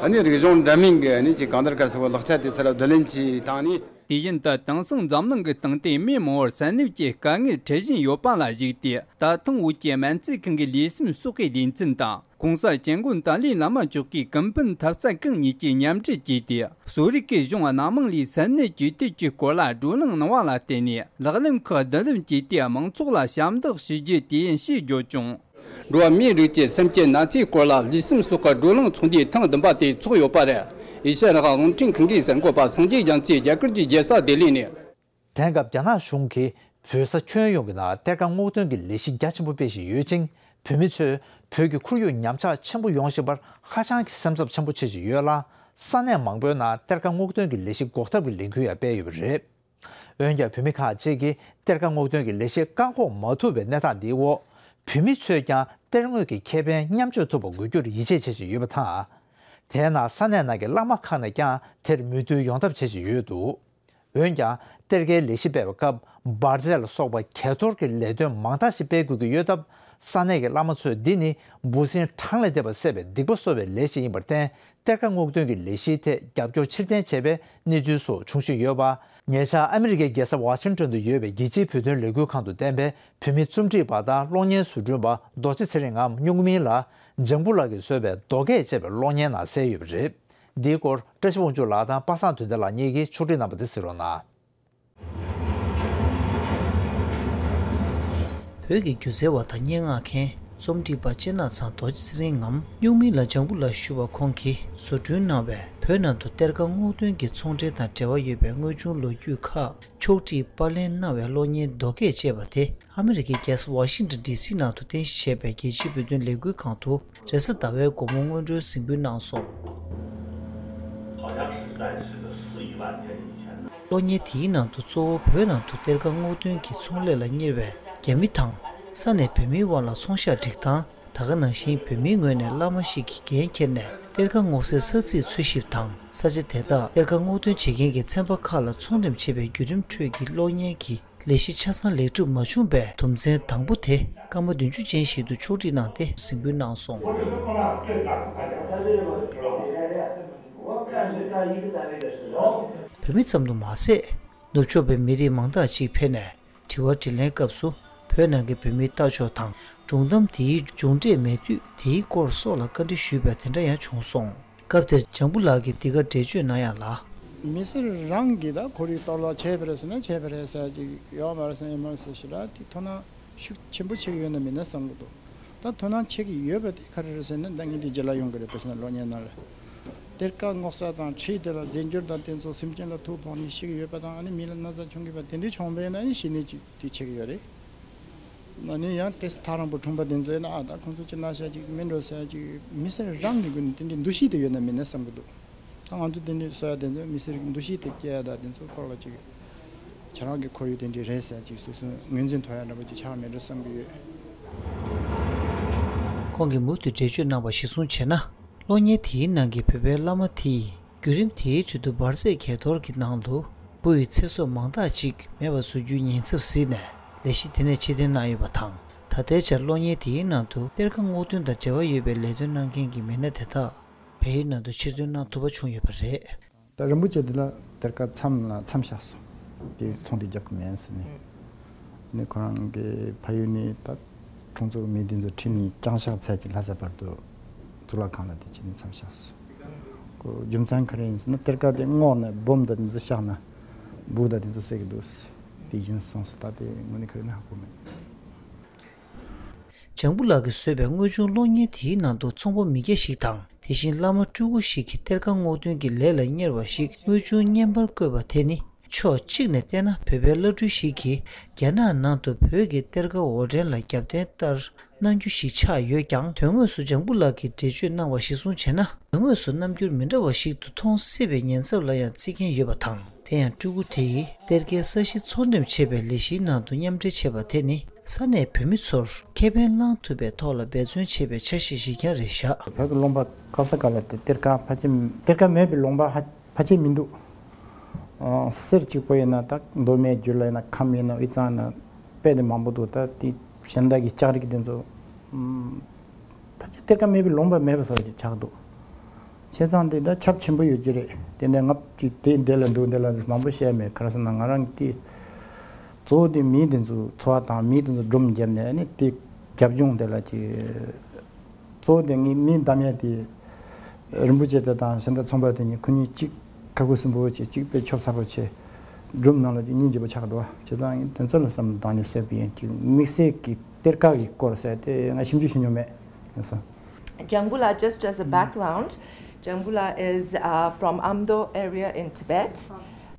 ཨ་ནི་རིག་གཞུང་འདྲ་མིན་གྱི་ཨ་ནི་ཅིག་གང་ལྟར་ག་རེ་ཟེར་བ་ལག་ཆ་དེ་ཚུར་བསྡུ་ལེན་གྱི་སྟེང་ནས། དེ་བཞིན་དུ་དེང་སང་འཛམ་གླིང་གི་སྟེང་དུ་མི་མང་བོར་སེམས་ནད་ཀྱི་དཀའ་ངལ་འཕྲད་བཞིན་ཡོད་པ་ལ་གཞིགས་ཏེ། ད་ཐེངས་བོད་ཀྱི་སྨན་རྩིས་ཁང་གི་ལུས་སེམས་གསོ་བའི་སྡེ་ཚན་དང་། གོང་ས་སྐྱབས་མགོན་ཏཱ་ལའི་བླ་མ་མཆོག་གི་ཀུན་ཕན་ཐབས་རྩ་ཁང་གཉིས་ཀྱིས་མཉམ་འབྲེལ་བྱས་ཏེ། གསོ་རིག་གི་གཞུང་སྣ་མང་ལས་སེམས་ནད་ཇུས་གཏོད་ཀྱི་སྐོར་ལ་བགྲོ་གླེང་གནང་བ་ལ་བརྟེན་ནས། ལག་ལེན་ཁག་བསྡུ་ལེན་བྱས་ཏེ། མང་ཚོགས་ལ་ཞབས་འདེགས་ཞུ་རྒྱུ་དེ་ཡིན་ཞེས་བརྗོད་བྱུང་། འགྲོ་བ་མིའི་རིགས་ཀྱི་སེམས་ཀྱི་ན་ཚའི་སྐོར་ལ་ལུས་སེམས་སོགས་ཀྱི་བགྲོ་གླེང་ཚོགས་འདུའི་ཐེངས་བདུན་པ་དེ་ཚོགས་ཡོད་པ་རེད། ཨེ་ཤ་ཡ་རང་དབང་རླུང་འཕྲིན་ཁང་གི་གསར་འགོད་པ་སངས་རྒྱས་རྒྱ་མཚོས་རྒྱ་གར་གྱི་རྒྱལ་ས་ལྡི་ལི་ནས། དེང་སྐབས་རྒྱ་ནག་གཞུང་གིས་བོད་ས་ཁྱོན་ཡོངས་ཀྱི་ནང་གཏེར་ཁ་སྔོག་འདོན་གྱི་ལས་གཞི་རྒྱ་ཆེན་པོ་སྤེལ་བཞིན་ཡོད་ཅིང་། བོད་མི་ཚོས་བོད་ཀྱི་ཁོར་ཡུག་ཉམས་ཆག་ཆེན་པོ་ཡོང་བཞིན་པར་ཧ་ཅང་གི་སེམས་འཚབ་ཆེན་པོ་བྱེད་བཞིན་ཡོད་ལ། ས་གནས་མང་པོའི་ནང་གཏེར་ཁ་སྔོག་འདོན་གྱི་ལས་གཞི་འགོག་ཐབས་ཀྱི་ལས་འགུལ་ཡང་སྤེལ་ཡོད་པ་རེད། འོན་ཀྱང་། བོད་མི་ཁག་ཅིག་གིས་གཏེར་ཁ་སྔོག་འདོན་གྱི་ལས་གཞི་བཀག་འགོག་མ་ཐུབ་པའི་གནས་སྟངས་འདིའི་འོག་བོད་མི་ཚོས་ཀྱང་གཏེར་དངོས་ཀྱི་ཁེ་ཕན་མཉམ་སྤྱོད་ཐུབ་པ་དགོས་རྒྱུར་ཡིད་ཆེས་བྱེད་བཞིན་ཡོད་པ་དང་། དེས་ན། ས་གནས་ནང་གི་བླ་མ་ཁག་ནས་ཀྱང་དེར་མོས་མཐུན་ཡོང་ཐབས་བྱེད་བཞིན་ཡོད་འདུག་འོན་ཀྱང་། གཏེར་ཁའི་ལས་གཞི་སྤེལ་བའི་སྐབས། འབར་རྫས་ལ་སོགས་པ་གས་གཏོར་གྱི་ལས་དོན་མང་དག་ཞིག་སྤེལ་དགོས་ཀྱི་ཡོད་སྟབས། ས་གནས་ཀྱི་བླ་མ་ཚོས་འདི་ནི་འབུ་སྲིན་གྲངས་ལས་འདས་པ་བསད་པའི་སྡིག་པ་གསོ་བའི་ལས་ཤིག་ཡིན་པར་བརྟེན། གཏེར་ཁ་སྔོག་འདོན་གྱི་ལས་གཞིའི་ཐད་རྒྱབ་སྐྱོར་ཕྱིར་འཐེན་བྱས་པའི་གནས་ཚུལ་སོགས་བྱུང་བཞིན་ཡོད་པ། ཉེ་ཆར་ཨ་མི་རི་ཀའི་རྒྱལ་ས་ཝ་ཤིང་ཏོན་དུ་ཡོད་པའི་རྒྱལ་སྤྱིའི་བོད་དོན་ལས་འགུལ་ཁང་དུ་བསྟན་པའི་བོད་མི་རྩོམ་སྒྲིག་པ་དང་གློག་བརྙན་བཟོ་སྐྲུན་པ་རྡོ་རྗེ་ཚེ་རིང་ངམ་སྨྱུག་མིང་ལ། ལྗང་བུ་ལགས་ཀྱིས་བཟོས་པའི་རྡོ་སྐས་ཅེས་པའི་གློག་བརྙན་ནང་གསལ་ཡོད་པ་རེད། འདིའི་སྐོར་བཀྲ་ཤིས་དབང་ཕྱུག་ལགས་དང་པ་སངས་དོན་ལྡན་ལགས་གཉིས་ཀྱིས་ཕྱོགས་སྒྲིག་གནང་བ་དེ་གཟིགས་རོགས་གནང་། བོད་ཀྱི་སྒྱུ་རྩལ་བ་དང་སྙན་ངག་མཁན། རྩོམ་སྒྲིག་པ་སྤྱིར་ན་ཚང་རྡོ་རྗེ་ཚེ་རིང་ངམ་སྨྱུག་མིང་ལ་ལྗང་བུ་ལགས་ཞུ་བ་ཁོང་གིས་བཟོ་སྐྲུན་གནང་བའི་བོད་ནང་དུ་གཏེར་ཁ་སྔོག་འདོན་གྱི་ཚོང་འབྲེལ་དང་འབྲེལ་བ་ཡོད་པའི་དངོས་བྱུང་ལོ་རྒྱུས་ཁག་ཕྱོགས་སྒྲིག་པར་ལེན་གནང་བའི་གློག་བརྙན་རྡོ་སྐས་ཅེས་པ་དེ་ཨ་མི་རི་ཀའི་རྒྱལ་ས་ཝ་ཤིང་ཏོན་ཌི་སི་ནང་དུ་རྟེན་གཞི་བྱས་པའི་རྒྱལ་སྤྱིའི་བོད་དོན་ལས་འགུལ་ཁང་དུ་རེས་གཟའ་ཟླ་བའི་དགོང་མོ་སྔོན་འགྲོའི་གཟིགས་འབུལ་གནང་སོང་། 好像是在这个四五万年以前的。 གློག་བརྙན་དེའི་ནང་དུ་གཙོ་བོ་བོད་ནང་དུ་གཏེར་ཁ་སྔོག་འདོན་གྱི་ཚོང་ལས་ལ་གཉེར་བའི་རྒྱ་མི་དང་། ས་གནས་བོད་མིའི་དབར་ལ་ཚོང་ཤག་སྒྲིག་སྟངས། ད་ག་ནང་བཞིན་བོད་མིའི་ངོས་ནས་བླ་མ་ཞིག་གིས་འགན་འཁྱེར་ནས་གཏེར་ཁ་སྔོག་སའི་ས་ཚིགས་འཚོལ་ཞིབ་དང་། ས་ཆ་དེ་དག་གཏེར་ཁ་སྔོག་འདོན་བྱེད་མཁན་གྱི་ཚན་པ་ཁག་ལ་ཚོང་འགྲེམས་བྱེད་པའི་བརྒྱུད་རིམ་ཁྲོད་ཀྱི་གློག་བརྙན་གྱི་ལས་གཞི་ཆ་ཚང་ལེགས་གྲུབ་མ་བྱུང་བའི་དོན་ཚན་དང་པོ་དེ་སྐར་མ་བདུན་ཅུ་ཅན་ཞིག་ཏུ་ཕྱོགས་སྒྲིག་གནང་སྟེ་གཟིགས་འབུལ་གནང་སོང་། བོད་མི་ཙམ་དུ་མ་ཟད། ནུབ་ཕྱོགས་པའི་མི་རིགས་མང་དག་ཅིག་ཕེབས་ནས་དྲི་བ་དྲིས་ལན་སྐབས་སུ་བོད་ནང་གི་བོད་མིའི་ལྟ་ཕྱོགས་དང་སྒྲུང་གཏམ་དེའི་མཇུག་འབྲས་མེད་དུས་དེའི་སྐོར་སོགས་ལ་བཀའ་འདྲི་ཞུས་པ་དེ་འདྲ་ཡང་བྱུང་སོང་། སྐབས་དེར་ལྗང་བུ་ལགས་ཀྱིས་འདི་ག་འགྲེལ་བརྗོད་གནང་ཡག་ལ། མི་སེར་རང་གིས་ད་ཁོར་ཡུག་གཏོར་བརླག་བྱས་པ་རེད་ཟེར་ན་བྱས་པ་རེད་ཟེར་ཅིག་ཡོད་མ་རེད་ཟེར་ཡོད་མ་རེད་ཟེར་ཞེ་དྲག་དེ་དོ་སྣང་ཤུགས་ཆེན་པོ་བྱེད་ཀྱི་ཡོད་ན་མེད་ན་བསམ་གྱི་འདུག་ད་དོ་སྣང་བྱེད་ཀྱི་ཡོད་པ་དེ་ག་རེ་རེད་ཟེར་ན། ད་ངས་འདི་རྗེས་ལ་ཡོང་གི་རེད། དཔེར་ན་གློག་བརྙན་ནང་ལ་གཏེར་ཁ་སྔོག་ས་དང་འཁྲིས་དེ་ལ་རྫས་འགྱུར་དང་དེ་ཚོ་སེམས་ཅན་ལ་ཐུག་ཕོག་ནས་ཤི་གི་ཡོད་པ་དང་། ཨ་ནི་མི་ལ་ན་ཚ་བྱུང་གི་པ་དེ་འདྲའི་བྱུང་བས་ན་ནི་ཤི་ནས་ཅིག་དེ་བྱེད་ཀྱི་ཡོད་རེད། ཨ་ནི་ཡང་དེ་ཐག་རིང་པོ་གྲོང་པ་དེ་ཚོ་ཡིན་ན། ཨ་ད་ཁོང་ཚོ་ཅིག་ན་ཤ་ཅིག་མེད་འགྲོ་ཟེར་ཅིག་མི་སེར་རང་གི་སྒོ་ནས་དེ་འདྲའི་འདུ་ཤེས་དེ་ཡོད་ན་མེད་ན་བསམ་གྱི་འདུག་ད་ང་ཚོ་དེ་འདྲའི་གསོ་ཡ་དེ་ཚོ་མི་སེར་གྱི་འདུ་ཤེས་དེ་སྐྱེ་ཡ་ད་དེ་ཚོ་སྐོར་ལ་ཅིག་ཁྱེད་རང་གི་ཁོར་ཡུག་དེ་འདྲའི་རེད་ཟེར་ཅིག་སོ་སོའི་ངོས་འཛིན་ཐོབ་ཡ་འདྲ་པོ་ཅིག་ཆགས་མེད་འགྲོ་བསམ་གྱི་ཡོད། ཁོང་གིས་མུ་མཐུད་འགྲེལ་བརྗོད་གནང་བ་གཞིར་བཟུང་བྱས་ན། གློག་བརྙན་དེའི་ནང་གི་བོད་པའི་བླ་མ་དེས་བརྒྱུད་རིམ་དེའི་ཁྲོད་དུ་འབར་རྫས་གས་གཏོར་གྱི་ནང་དུ་འབུ་ཡི་ཚེ་སྲོག་མང་དག་ཅིག་མེད་པར་བཟོ་རྒྱུའི་ཉེན་ཚབས་གཟིགས་ནས་ལས་གཞི་དེ་ནས་ཕྱིར་འཐེན་གནང་ཡོད་པ་དང་། ད་ལྟའི་ཆར་གློག་བརྙན་དེའི་ནང་དུ་གཏེར་ཁ་སྔོག་འདོན་དང་འབྲེལ་བ་ཡོད་པའི་ལས་དོན་གནང་མཁན་གྱི་མི་སྣ་དེ་དག་བལ་ཡུལ་ནང་དུ་ཕྱིར་ཐོན་གནང་ཐུབ་པ་བྱུང་ཡོད་པ་རེད། ད་རིན་པོ་ཆེ་དེ་ལ་གཏེར་ཁ་མཚམས་ལ་མཚམས་བཞག་སོང་། དེ་ཚོང་དེ་རྒྱབ་ཀྱི་མེད་ཟེར་ནས། ནི་ཁོ་རང་གི་ཕ་ཡུལ་ནས་ད་ཁོང་ཚོ་མི་དེ་ཚོ་ཁྲིད་ནས་བྱང་ཤར་ཚལ་གྱི་ལྷ་ས་བར་དུ་གཙུག་ལག་ཁང་ལ་དེ་བྱས་ནས་མཚམས་བཞག་སོང་། ཁོ་རྒྱུ་མཚན་ག་རེ་ཡིན་ཟེར་ན། གཏེར་ཁ་དེ་སྔོག་ནས་སྦོམ་དང་དེ་ཚོ་བཞག་ན་འབུ་དང་དེ་ཚོ་བསད་ཀྱི་འདུག་ཟེར། དེ་ཡིན་སོང་ཟེར། ད་དེ་དངོས་གནས་ག་རེ་ཡིན་ཧ་གོ་མེད། ལྗང་བུ་ལགས་ཀྱིས་བཟོས་པའི་དངོས་བྱུང་གློག་བརྙན་དེའི་ནང་དུ་ཚོང་པ་མི་སྐྱ་ཞིག་དང་། དེ་བཞིན་བླ་མ་སྤྲུལ་སྐུ་ཞིག་གིས་གཏེར་ཁ་སྔོག་འདོན་གྱི་ལས་ལ་གཉེར་བ་ཞིག་དངོས་བྱུང་བརྙན་པར་བཀོད་པ་དེ་ནི། ཕྱོགས་གཅིག་ནས་བལྟས་ན། བོད་པའི་བླ་སྤྲུལ་ཞིག་གིས་རྒྱ་ནག་ནང་དུ་བོད་ཀྱི་གཏེར་ཁ་འོར་འདྲེན་ལ་རྒྱབ་རྟེན་ལྟར་གནང་རྒྱུ་ཞིག་ཆགས་ཡོད་ཀྱང་། དོན་དངོས་སུ་ལྗང་བུ་ལགས་ཀྱིས་འགྲེལ་བརྗོད་གནང་བ་གཞིར་བཟུང་བྱས་ན། དོན་དངོས་སུ་རྣམ་འགྱུར་མི་འདྲ་བ་ཞིག་ཏུ་མཐོང་སྲིད་པའི་ཉེན་ཚབས་ལ་ཡང་བརྩི་མཁན་ཡོད་པ་དང་། དེ་ཡང་སྤྲུལ་སྐུ་དེ་ཡིས་གཏེར་ཁའི་ས་གཞི་ཚོང་འགྲེམས་བྱེད་པའི་ལས་གཞིའི་ནང་དུ་མཉམ་འབྲེལ་བྱས་པ་དེ་ནི། ས་གནས་བོད་མི་ཚོར་ཁེ་ཕན་བླང་ཐུབ་པའི་ཐོག་ལ་འབད་བརྩོན་བྱས་པའི་ཆ་ཤས་ཤིག་ཀྱང་རེད་བཞག་བོད་ཀྱི་ལུང་པ་ག་ས་ག་ལ་དེ་གཏེར་ཁ་ཕལ་ཆེར་གཏེར་ཁ་མེད་པའི་ལུང་པ་ཧ་ཕལ་ཆེར་མི་འདུག་ཨ་གསེར་གཅིག་པོ་ཡིན་ན། ད་མདོ་སྨད་རྒྱུད་ལ་ཡིན་ན། ཁམས་ཡིན་ན། དབུས་གཙང་ཡིན་ན། དཔེ་དེ་མང་པོ་འདུག་ད་དེ་གཞན་དག་གི་ལྕགས་རིགས་དེ་ཚོ། ཨམ། ཕལ་ཆེར་གཏེར་ཁ་མེད་པའི་ལུང་པ་མེད་པ་བཟོ་ཅིག་ཆགས་འདུག་བྱས་ཙང་དེ་ད་ཁྱབ་ཆེན་པོ་ཡོད་ཀྱི་རེད། དེ་ནས་ང་ཅིག་དེ་འདི་ལ་འདུག་འདི་ལ་མང་པོ་བཤད་མེད། ག་རེ་ཟེར་ན། ང་རང་གི་དེ་གཙོ་བོ་དེ་མི་དེ་ཚོའི་འཚོ་བ་དང་། མི་དེ་ཚོ་སྒྲུང་བརྒྱབ་ནས་ནི་དེ་རྒྱབ་ལྗོངས་དེ་ལ་ཅིག་གཙོ་བོ་དེ་ངའི་མིང་གདམ་ཡས་དེ་རིན་པོ་ཆེ་དེ་དང་གཞན་དག་ཚོང་པ་དེ་གཉིས། ཁོ་གཉིས་གཅིག་ཁ་ཁུ་སིམ་པོ་བྱས། གཅིག་དཔེ་ཆོབ་ཚ་པོ་བྱས། སྒྲུང་ནང་ལ་ཅིག་སྙིང་རྗེ་པོ་ཆགས་འགྲོ་བ། བྱས་ཙང་ངས་དེ་ཚོ་ལ་བསམ་བློ་བཏང་ནས་བཟོས་པ་ཡིན། ཅིག་དམིགས་བསལ་གྱི་གཏེར་ཁ་གི་སྐོར་ཟེར་དེ་ང་ཞིབ་འཇུག་བྱེད་མྱོང་མེད། ཡིན་སོང་། Jangbula, just as a background, Jangbula is uh, from Amdo area in Tibet.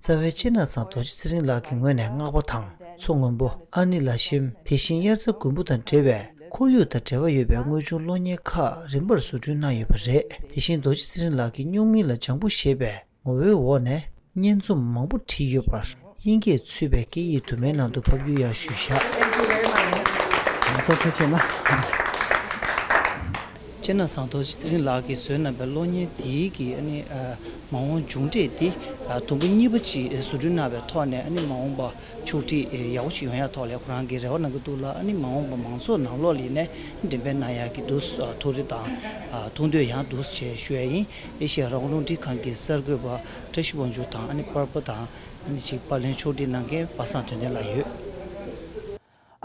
རྩ་བའི་སྤྱིར་ན་ཚང་རྡོ་རྗེ་ཚེ་རིང་ལགས་ཀྱི་ངོས་ནས་སྔགས་པ་དང་མཚོ་སྔོན་པོ། ཨ་ནེ་ལགས་ཞེས་དེ་བཞིན་དབྱར་རྩྭ་དགུན་འབུ་དང་འབྲེལ་བའི་ཁོར་ཡུག་དང་འབྲེལ་བ་ཡོད་པའི་དངོས་བྱུང་གློག་བརྙན་ཁག་རིམ་པར་བཟོ་སྐྲུན་གནང་ཡོད་པ་རེད། དེ་བཞིན་རྡོ་རྗེ་ཚེ་རིང་ལགས་ཀྱི་སྨྱུག་མིང་ལ་ལྗང་བུ་ཞེས་པའི་ངོ་བོའི་འོག་ནས་སྙན་རྩོམ་མང་པོ་བྲིས་ཡོད་པར་དབྱིན་སྐད་ཚུད་པའི་སྐད་ཡིག་དུ་མའི་ནང་དུ་ཕབ་སྒྱུར་ཡང་ཞུས་བཞག་ཐུགས་རྗེ་ཆེ་གནང་། སྤྱིར་ན་ཚང་རྡོ་རྗེ་ཚེ་རིང་ལགས་ཀྱིས་བཟོས་གནང་པའི་གློག་བརྙན་དེའི་གི་ཨ་ནི་ཨ་མ་འོངས་མཇུག་འབྲས་དེ་ཨ་དུམ་བུ་གཉིས་པ་ཅིག་བཟོ་སྐྲུན་གནང་བའི་ཐོག་ནས་ཨ་ནི་མ་འོངས་པ་ཕྱོགས་སྒྲིག་ཡག་པོ་ཞིག་ཡོང་ཡག་ཐོག་ལ་ཁོ་རང་གིས་རེ་བ་གནང་གི་འདུག་ལ། ཨ་ནི་མ་འོངས་པ་མང་ཚོགས་ནང་ལོགས་ལ་ནས་འགྲེམས་སྤེལ་གནང་ཡག་གི་འདུག་ཐུགས་རེ་དང་མཐོང་འདོད་ཡང་འདུག་ཅེས་ཞུ་ཡ་ཡིན། ཨེ་ཤེ་ཡ་རང་དབང་རླུང་འཕྲིན་ཁང་གི་གསར་འགོད་པ་བཀྲ་ཤིས་དབང་ཕྱུག་དང་ཨ་ནི་པར་པ་དང་ཨ་ནི་ཅིག་པར་ལེན་ཕྱོགས་སྒྲིག་གནང་མཁན་པ་སངས་དོན་ལྡན་ལགས་ཡོད།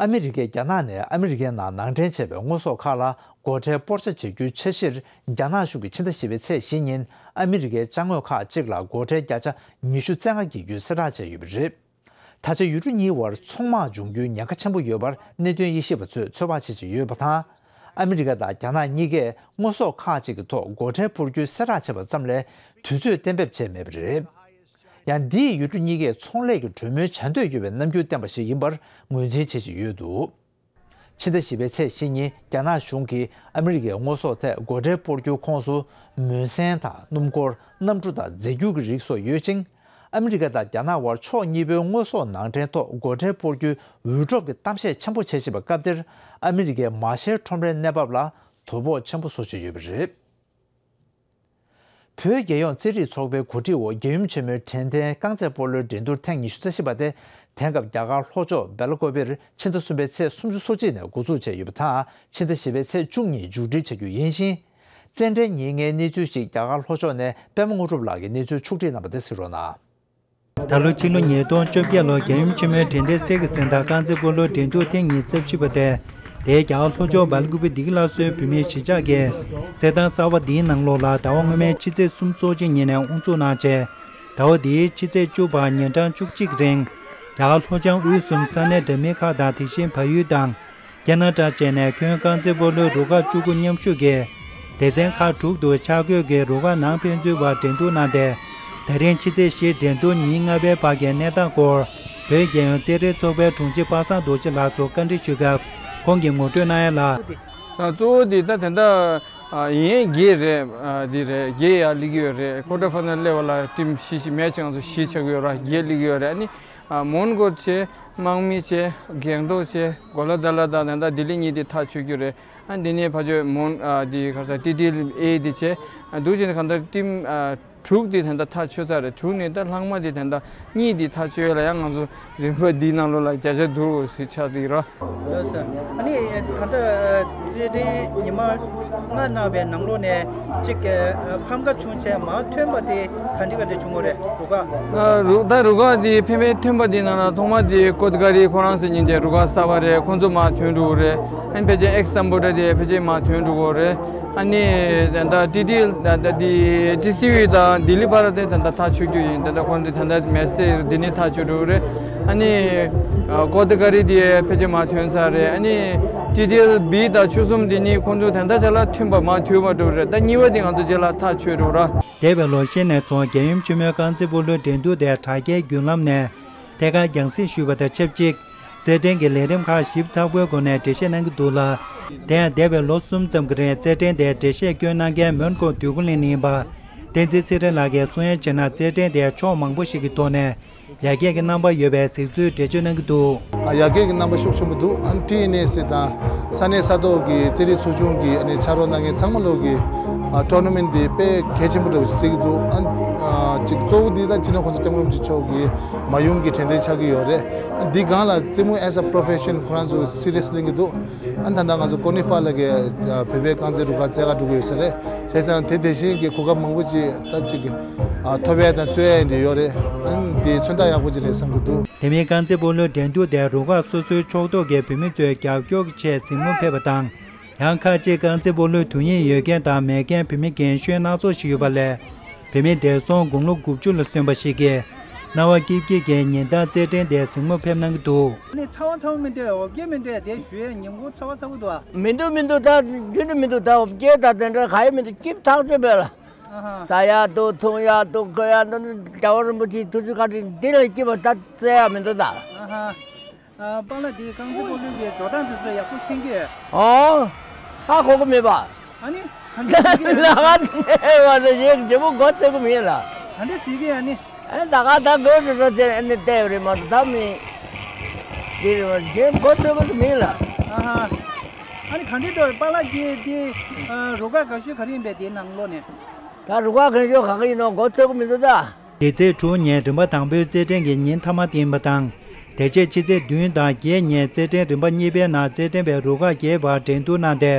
ཨ་མི་རི་ཀས་རྒྱ་ནག་ནས་ཨ་མི་རི་ཀའི་ནང་ནང་འདྲེན་བྱས་པའི་དངོས་ཟོག་ཁག་ལ་སྒོ་ཁྲལ་སྤོར་ཆ་བྱེད་རྒྱུའི་འཆར་གཞིར་རྒྱ་ནག་གཞུང་གིས་ཕྱི་ཟླ་བཞི་པའི་ཚེས་བཞི་ཉིན་ཨ་མི་རི་ཀའི་ཅ་དངོས་ཁག་ཅིག་ལ་སྒོ་ཁྲལ་བརྒྱ་ཆ་ཉི་ཤུ་བཙན་འགེལ་བགྱིད་རྒྱུའི་གསལ་བསྒྲགས་བྱས་ཡོད་པ་རེད། ད་ཆ་ཡུལ་གྲུ་གཉིས་དབར་ཚོང་དམག་འབྱུང་རྒྱུའི་ཉེན་ཁ་ཆེན་པོ་ཡོད་པར་གནད་དོན་དབྱེ་ཞིབ་པ་ཚོས་ཚོད་དཔག་བྱེད་ཀྱི་ཡོད་པ་དང་། ཨ་མི་རི་ཀ་དང་རྒྱ་ནག་གཉིས་ཀས་དངོས་ཟོག་ཁག་ཅིག་གི་ཐོག་སྒོ་ཁྲལ་སྤོར་རྒྱུའི་གསལ་བསྒྲགས་བྱས་པ་ཙམ་ལས་དུས་ཚོད་གཏན་འབེབས་བྱས་མེད་པ་རེད། ཡང་འདིས་ཡུལ་གྲུ་གཉིས་ཀས་ཚོང་ལས་ཀྱི་གྲོས་མོལ་བྱ་འདོད་ཡོད་པའི་རྣམ་འགྱུར་བསྟན་པ་ཞིག་ཡིན་པར་ངོས་འཛིན་བྱེད་ཀྱི་ཡོད་འདུག་ཕྱི་ཟླ་བཞི་པའི་ཚེས་བཞི་ཉིན་རྒྱ་ནག་གཞུང་གིས་ཨ་མི་རི་ཀའི་དངོས་ཟོག་ཐད་སྒོ་ཁྲལ་སྤོར་རྒྱུའི་ཁོངས་སུ་མུན་སེལ་དང་སྣུམ་འཁོར། གནམ་གྲུ་དང་རྫས་འགྱུར་གྱི་རིགས་སོགས་ཡོད་ཅིང་། ཨ་མི་རི་ཀ་དང་རྒྱ་ནག་དབར་ཕྱོགས་གཉིས་པོའི་དངོས་ཟོག་ནང་འདྲེན་ཐོག་སྒོ་ཁྲལ་སྤོར་རྒྱུའི་འུད་སྒྲོག་གི་གཏམ་བཤད་ཆེན་པོ་བྱེད་བཞིན་པའི་སྐབས་དེར། ཨ་མི་རི་ཀའི་མ་ཤེར་ཁྲོམ་རའི་གནས་བབ་ལ་དོ་ཕོག་ཆེན་པོ་བཟོ་བཞིན་ཡོད་པ་རེད། བོད་རྒྱལ་ཡོངས་རྩེད་རིགས་ཚོགས་པའི་གོ་སྒྲིག་འོག་རྒྱལ་ཡུམ་ཆེན་མོའི་དྲན་རྟེན་རྐང་རྩེད་སྤོ་ལོའི་འགྲན་བསྡུར་ཐེངས་ཉི་ཤུ་རྩ་བཞི་པ་དེ་དེང་སྐབས་རྒྱ་གར་ལྷོ་ཕྱོགས་སྦེལ་ཀོབ་པིར་ཕྱི་ཟླ་གསུམ་པའི་ཚེས་སོ་གཅིག་ནས་འགོ་འཛུགས་བྱས་ཡོད་པ་དང་། ཕྱི་ཟླ་བཞི་པའི་ཚེས་བཅུ་གཉིས་མཇུག་སྒྲིལ་བྱ་རྒྱུ་ཡིན་ཞིང་། རྩེད་འགྲན་ཉིན་ལྔའི་གནས་ཚུལ་ཞིག་རྒྱ་གར་ལྷོ་ཕྱོགས་ནས་པད་མ་དངོས་གྲུབ་ལགས་ཀྱིས་གནས་ཚུལ་ཕྱོགས་སྒྲིག་གནང་བ་དེ་གཟིགས་རོགས་གནང་། ད་ལོ་ཕྱི་ལོ་ཉིས་སྟོང་བཅོ་བརྒྱད་ལོར་རྒྱལ་ཡུམ་ཆེན་མོའི་དྲན་རྟེན་གསེར་གྱི་གཟེངས་རྟགས་རྐང་རྩེད་སྤོ་ལོའི་འགྲན་བསྡུར་ཐེངས་ཉི་ཤུ་རྩ་བཞི་པ་དེ། དེའི་རྒྱ་གར་ལྷོ་ཕྱོགས་སྦེལ་ཀོབ་པི་བདེ་སྐྱིད་ལགས་གཙོས་བོད་མིའི་གཞིས་ཆགས་ཀྱི་རྩེད་ཐང་གསར་པ་འདིའི་ནང་ལོགས་ལ་ཟླ་བ་སྔོན་མའི་ཕྱི་ཚེས་སོ་གཅིག་ཉིན་ནས་དབུ་འཛུགས་གནང་རྗེས། ཟླ་བ་འདིའི་ཕྱི་ཚེས་བཅུ་བར་ཉིན་གྲངས་བཅུ་གཅིག་རིང་། རྒྱ་གར་ལྷོ་བྱང་དབུས་གསུམ་ས་གནས་འདྲ་མིན་ཁག་དང་དེ་བཞིན་བལ་ཡུལ་དང་། ཁེ་ན་ཌ་བཅས་ནས་ཁྱོན་རྐང་རྩེད་སྤོ་ལོའི་རུ་ཁག་བཅུ་དགུ་མཉམ་ཞུགས་ཀྱིས། སྡེ་ཚན་ཁག་དྲུག་ཏུ་ཆ་བགོས་ཀྱིས་རུ་ཁག་ནང་ཕན་ཚུན་བར་འགྲན་བསྡུར་གནང་སྟེ། ད་རིང་ཕྱི་ཚེས་བཞི་འགྲན་བསྡུར་ཉིན་ལྔ་པའི་བར་གྱི་གནས་སྟངས་སྐོར། བོད་རྒྱལ་ཡོངས་རྩེད་རིགས་ཚོགས་པའི་དྲུང་ཆེ་པ་སངས་རྡོ་རྗེ་ལགས་སུ་བཀའ་འདྲི་ཞུས་སྐབས། ཁོང་གིས་ངོ་སྤྲོད་གནང་ཡ་ལ། གཙོ་བོ་དེ་ད་དེ་འདྲ་ཡིན་རྒྱས་རེད། འདི་རེད། རྒྱས་ཡ་སླེབས་ཀྱི་ཡོད་རེད། ཀོ་ཊར་ཕའི་ནལ་སླེབས་པ་ལ་ཊིམ་བཞི་ཞིག་མེ་ཆི་ང་ཚོ་བཞི་ཆགས་ཀྱི་ཡོད་ར། རྒྱས་སླེབས་ཀྱི་ཡོད་རེད། ཨ་ནི། མོན་གྷོ་བྱས། དམག་མི་བྱས། སྒང་ཏོག་བྱས། གོ་ལ་དྷ་ར་དང་ད་ལྟ་ལྡི་ལི་གཉིས་དེ་ཐག་ཆོད་རྒྱུ་རེད། ཨ་འདི་ནས་ཕར་ཕྱོགས་མོན་ཨ་འདི་ག་ས་ཊི་ཊི་ཨེ་དེ་བྱས། ཨ་འདུག་བྱས་ནས་གང་ལྟར་ཊིམ་ཨ་དྲུག་དེ་ད་ལྟ་ཐག་ཆོད་ཚར་རེད། དྲུག་ནས་ད་ལྷག་མ་དེ་ད་ལྟ་གཉིས་དེ་ཐག་ཆོད་ཡོད་ལ་ཡང་ང་ཚོ་རིམ་པ་འདིའི་ནང་ལོགས་ལ་བརྒྱ་ཆ་བསྡུར་དགོས་ཟེར་ཆགས་ཀྱི་རེད། ལགས་སོ། ཨ་ནི་ད་ལྟ་རྩེད་འགྲན་ཉི་མ་ལྔ་གནང་བའི་ནང་ལོགས་ནས་གཅིག་གི་ཕམ་ཁ་བྱུང་བྱས་མར་ཐོན་པ་དེ་ག་འདྲ་ག་འདྲ་བྱུང་བ་རེད། རུ་ཁག་ཨ་རུ་ད་རུ་ཁག་དེ་ཕན་པའི་ཐོན་པ་དེ་ནང་ལ་ཐོག་མ་དེ་ཀོ་ཏི་ཀ་རི་ཁོ་རང་ཚོ་ཉིན་དེ་རུ་ཁག་གསར་པ་རེད། ཁོང་ཚོ་མར་ཐོན་འགྲོ་གི་རེད། ཨ་ནི་ཕལ་ཆེར་ཨེག་སམ་བྷོ་ཊ་དེ་ཕལ་ཆེར་མར་ཐོན་འགྲོ་གི་རེད། ཨ་ནི་ད་ལྟ་ཊི་ཊི་ཨེལ་ད་ལྟ་དེ་ཊི་སི་ཝི་དང་ལྡི་ལི་བར་དེ་ད་ལྟ་ཐག་ཆོད་རྒྱུ་ཡིན། ད་ལྟ་ཁོང་ཚོས་ད་ལྟ་མེ་སེ་ཇི་འདི་ནས་ཐག་ཆོད་འགྲོ་གི་རེད། ཨ་ནི་ཀོ་ཏི་ཀ་རི་དེ་ཕལ་ཆེར་མར་ཐོན་ཚར་རེད། ཨ་ནི་ཊི་ཊི་ཨེལ་བི་དང་ཆོལ་གསུམ་འདི་གཉིས་ཁོང་ཚོ་ད་ལྟ་ཆ་ལ་ཐོན་པ་མར་ཐོན་པ་འགྲོ་གི་རེད། ད་གཉིས་པ་དེ་ང་ཚོ་རྗེས་ལ་ཐག་ཆོད་འགྲོ་ར། འདས་པའི་ལོ་ཤས་ནས་བཟུང་རྒྱལ་ཡུམ་ཆེན་མོའི་རྐང་རྩེད་སྤོ་ལོའི་འགྲན་བསྡུར་དེ་དྲ་རྒྱའི་བརྒྱུད་ལམ་ནས་ཐད་ཀར་རྒྱང་སྲིང་ཞུས་པ་དང་ཆབས་ཅིག་རྩེད་འགྲན་གྱི་ལས་རིམ་ཁག་ཞིབ་ཚགས་པོའི་སྒོ་ནས་འགྲེལ་བཤད་གནང་གི་འདུག་ལ། དེ་ཡང་འདས་པའི་ལོ་གསུམ་ཙམ་གྱི་རིང་རྩེད་འགྲན་དེར་འགྲེལ་བཤད་སྐྱོན་གནང་མཁན་མོན་གྷོ་འདོད་རྒུ་གླིང་ནས་ཡིན་པ། བསྟན་འཛིན་ཚེ་རིང་ལགས་ཀྱིས་གསུང་ཡ་བྱས་ན་རྩེད་འགྲན་དེ་ཕྱོགས་མང་པོ་ཞིག་གི་ཐོག་ནས་ཡར་རྒྱས་ཀྱི་རྣམ་པ་ཡོད་པའི་གཟིགས་ཚུལ་འགྲེལ་བརྗོད་གནང་གི་འདུག་ཨ་ཡར་རྒྱས་ཀྱི་རྣམ་པ་ཤུགས་ཆེན་པོ་འདུག་ཨ་ནི་ཊི་ཨེན་ཨེ་སི་དང་ས་གནས་ས་ཐོག་གི་རྩེད་རིགས་ཚོགས་ཆུང་གི་ཨ་ནི་ཕྱག་རོགས་གནང་མཁན་ཚང་མ་ལོག་གི་ཨ་ཊོར་ན་མེན་ཊི་འདི་དཔེ་གལ་ཆེན་པོ་འདྲ་བོ་ཞིག་གཟིགས་ཀྱི་འདུག་ཨ་ནི་ཨ་ཅིག་གཙོ་བོ་འདི་ད་སྤྱི་ནོར་༸གོང་ས་༸སྐྱབས་མགོན་རིན་པོ་ཆེ་མཆོག་གི་མ་ཡུམ་གྱི་དྲན་རྟེན་ཆགས་ཀྱི་ཡོད་རེད། ཨ་ནི་འདི་སྒང་ལ་རྩེད་མོ་as a profession ཁོ་རང་ཚོ་སི་རི་ཡས་ལེན་གྱི་འདུག་ཨ་ནི་ད་ལྟ་ང་ཚོ་ཀོ་ནི་ཧྥ་ལགས་ཀྱིས་ཨ་བོད་པའི་རྐང་རྩེད་རུ་ཁག་རྩེད་གར་འགྲོ་གི་ཡོད་ས་རེད། བྱས་ཙང་དེ་དེ་བཞིན་གྱི་གོ་སྐབས་མང་པོ་ཅིག་ད་ཅིག་ཨ་ཐོབ་ཡས་དང་རྩོད་ཡས་འདི་ཡོད་རེད། ཨ་ནི་འདི་མཚོན་རྟགས་ཡག་པོ་ཅིག་རེད་བསམ་གྱི་འདུག་དེ་མིན་རྐང་རྩེད་སྤོ་ལོའི་འགྲན་བསྡུར་དེར་རུ་ཁག་སོ་སོའི་ཕྱོགས་གཏོགས་ཀྱི་བུད་མེད་ཚོས་རྒྱབ་སྐྱོར་གྱི་ཆེད་གཟིགས་མོ་ཕེབས་པ་དང་། ཡང་ཁ་ཅིག་རྐང་རྩེད་སྤོ་ལོའི་དོན་གཉེར་ཡོད་མཁན་དང་མེད་མཁན་བུད་མེད་རྒན་གཞོན་སྣ་ཚོགས་ཤིག་ཡོད་པ་ལས། བུད་མེད་བགྲེས་སོང་དགུང་ལོ་དགུ་བཅུ་ལ་སོན་པ་ཞིག་གིས་སྣང་བ་སྐྱིད་སྐྱིད་ཀྱིས་ཉིན་ལྟར་རྩེད་འགྲན་དེར་གཟིགས་མོ་ཕེབས་གནང་གི་འདུག་ནི་ཚ་བ་ཚ་བོ་མི་འདུག་འོ་བརྒྱལ་མི་འདུག་དེ་ཞུ་ཡས་ཉིན་གུང་ཚ་བ་ཚ་བོ་འདུག་མི་འདུག་མི་འདུག་ད་རྒྱུན་དུ་མི་འདུག་ད་འོ་བརྒྱལ་ད་དེ་འདྲ་ག་ཡེ་མི་འདུག་སྐྱིད་ཐག་ཆོད་པས་ལ། ཨ་ཧ། ཟ་ཡག་འདུག་འཐུང་ཡག་འདུག་གོན་ཡག་འདུག་རྒྱལ་བ་རིན་པོ་ཆེའི་ཐུགས་རྗེ་བཀའ་དྲིན་འདི་ལས་སྐྱིད་པ་ད་བཙལ་ཡག་མི་འདུག་ད། ཨ་ཧ། ཨ། པཱ་ལགས་འདི་རྐང་རྩེད་སྤོ་ལོའི་གི་འགྲོ་སྟངས་དེ་ཚོ་ཡག་པོ་མཁྱེན་གི། ཨོ། ཧ་གོ་གི་མེད་པ། ཨ་ནི། ག་འདྲ་ཟེར་གི་ལ་ང་ནས་བ་ལ་ཞེས་འབྲས་བུ་མགོ་ཚོས་གི་མེད་ལ། ག་འདྲ་ཟེར་གི་ཨ་ནི། ཨེ་ད་ག་ད་མགོ་རུ་རུ་ཚེ་ཨ་ནི་བལྟས་རེད་མ་གཏོགས་ད་མི། འདི་རེད་བ་ཞེས་མགོ་ཚོས་གི་མེད་ལ། ཨ་ཧ། ཨ་ནི་ག་འདྲ་འདུག་པཱ་ལགས་ཀྱི་འདི། ཨ། རུ་ཁག་དགའ་ཤོས་ག་རེ་ཡིན་པས་དེའི་ནང་ལོགས་ནས། ད་རུ་ཁག་དགའ་ཤོས་ག་གི་ཡིན་ནོ་མགོ་ཚོས་གི་མི་འདུག་ད། དེ་ཚེས་དྲུག་ཉིན་རིམ་པ་དང་པོའི་རྩེད་འགྲན་གྱི་ཉིན་མཐའ་མ་དེ་ཡིན་པ་དང་། དེ་རྗེས་ཕྱི་ཚེས་བདུན་དང་བརྒྱད་ཉིན་རྩེད་འགྲན་རིམ་པ་གཉིས་པའི་ནང་རྩེད་འགྲན་པའི་རུ་ཁག་བརྒྱད་བར་འགྲན་བསྡུར་གནང་སྟེ།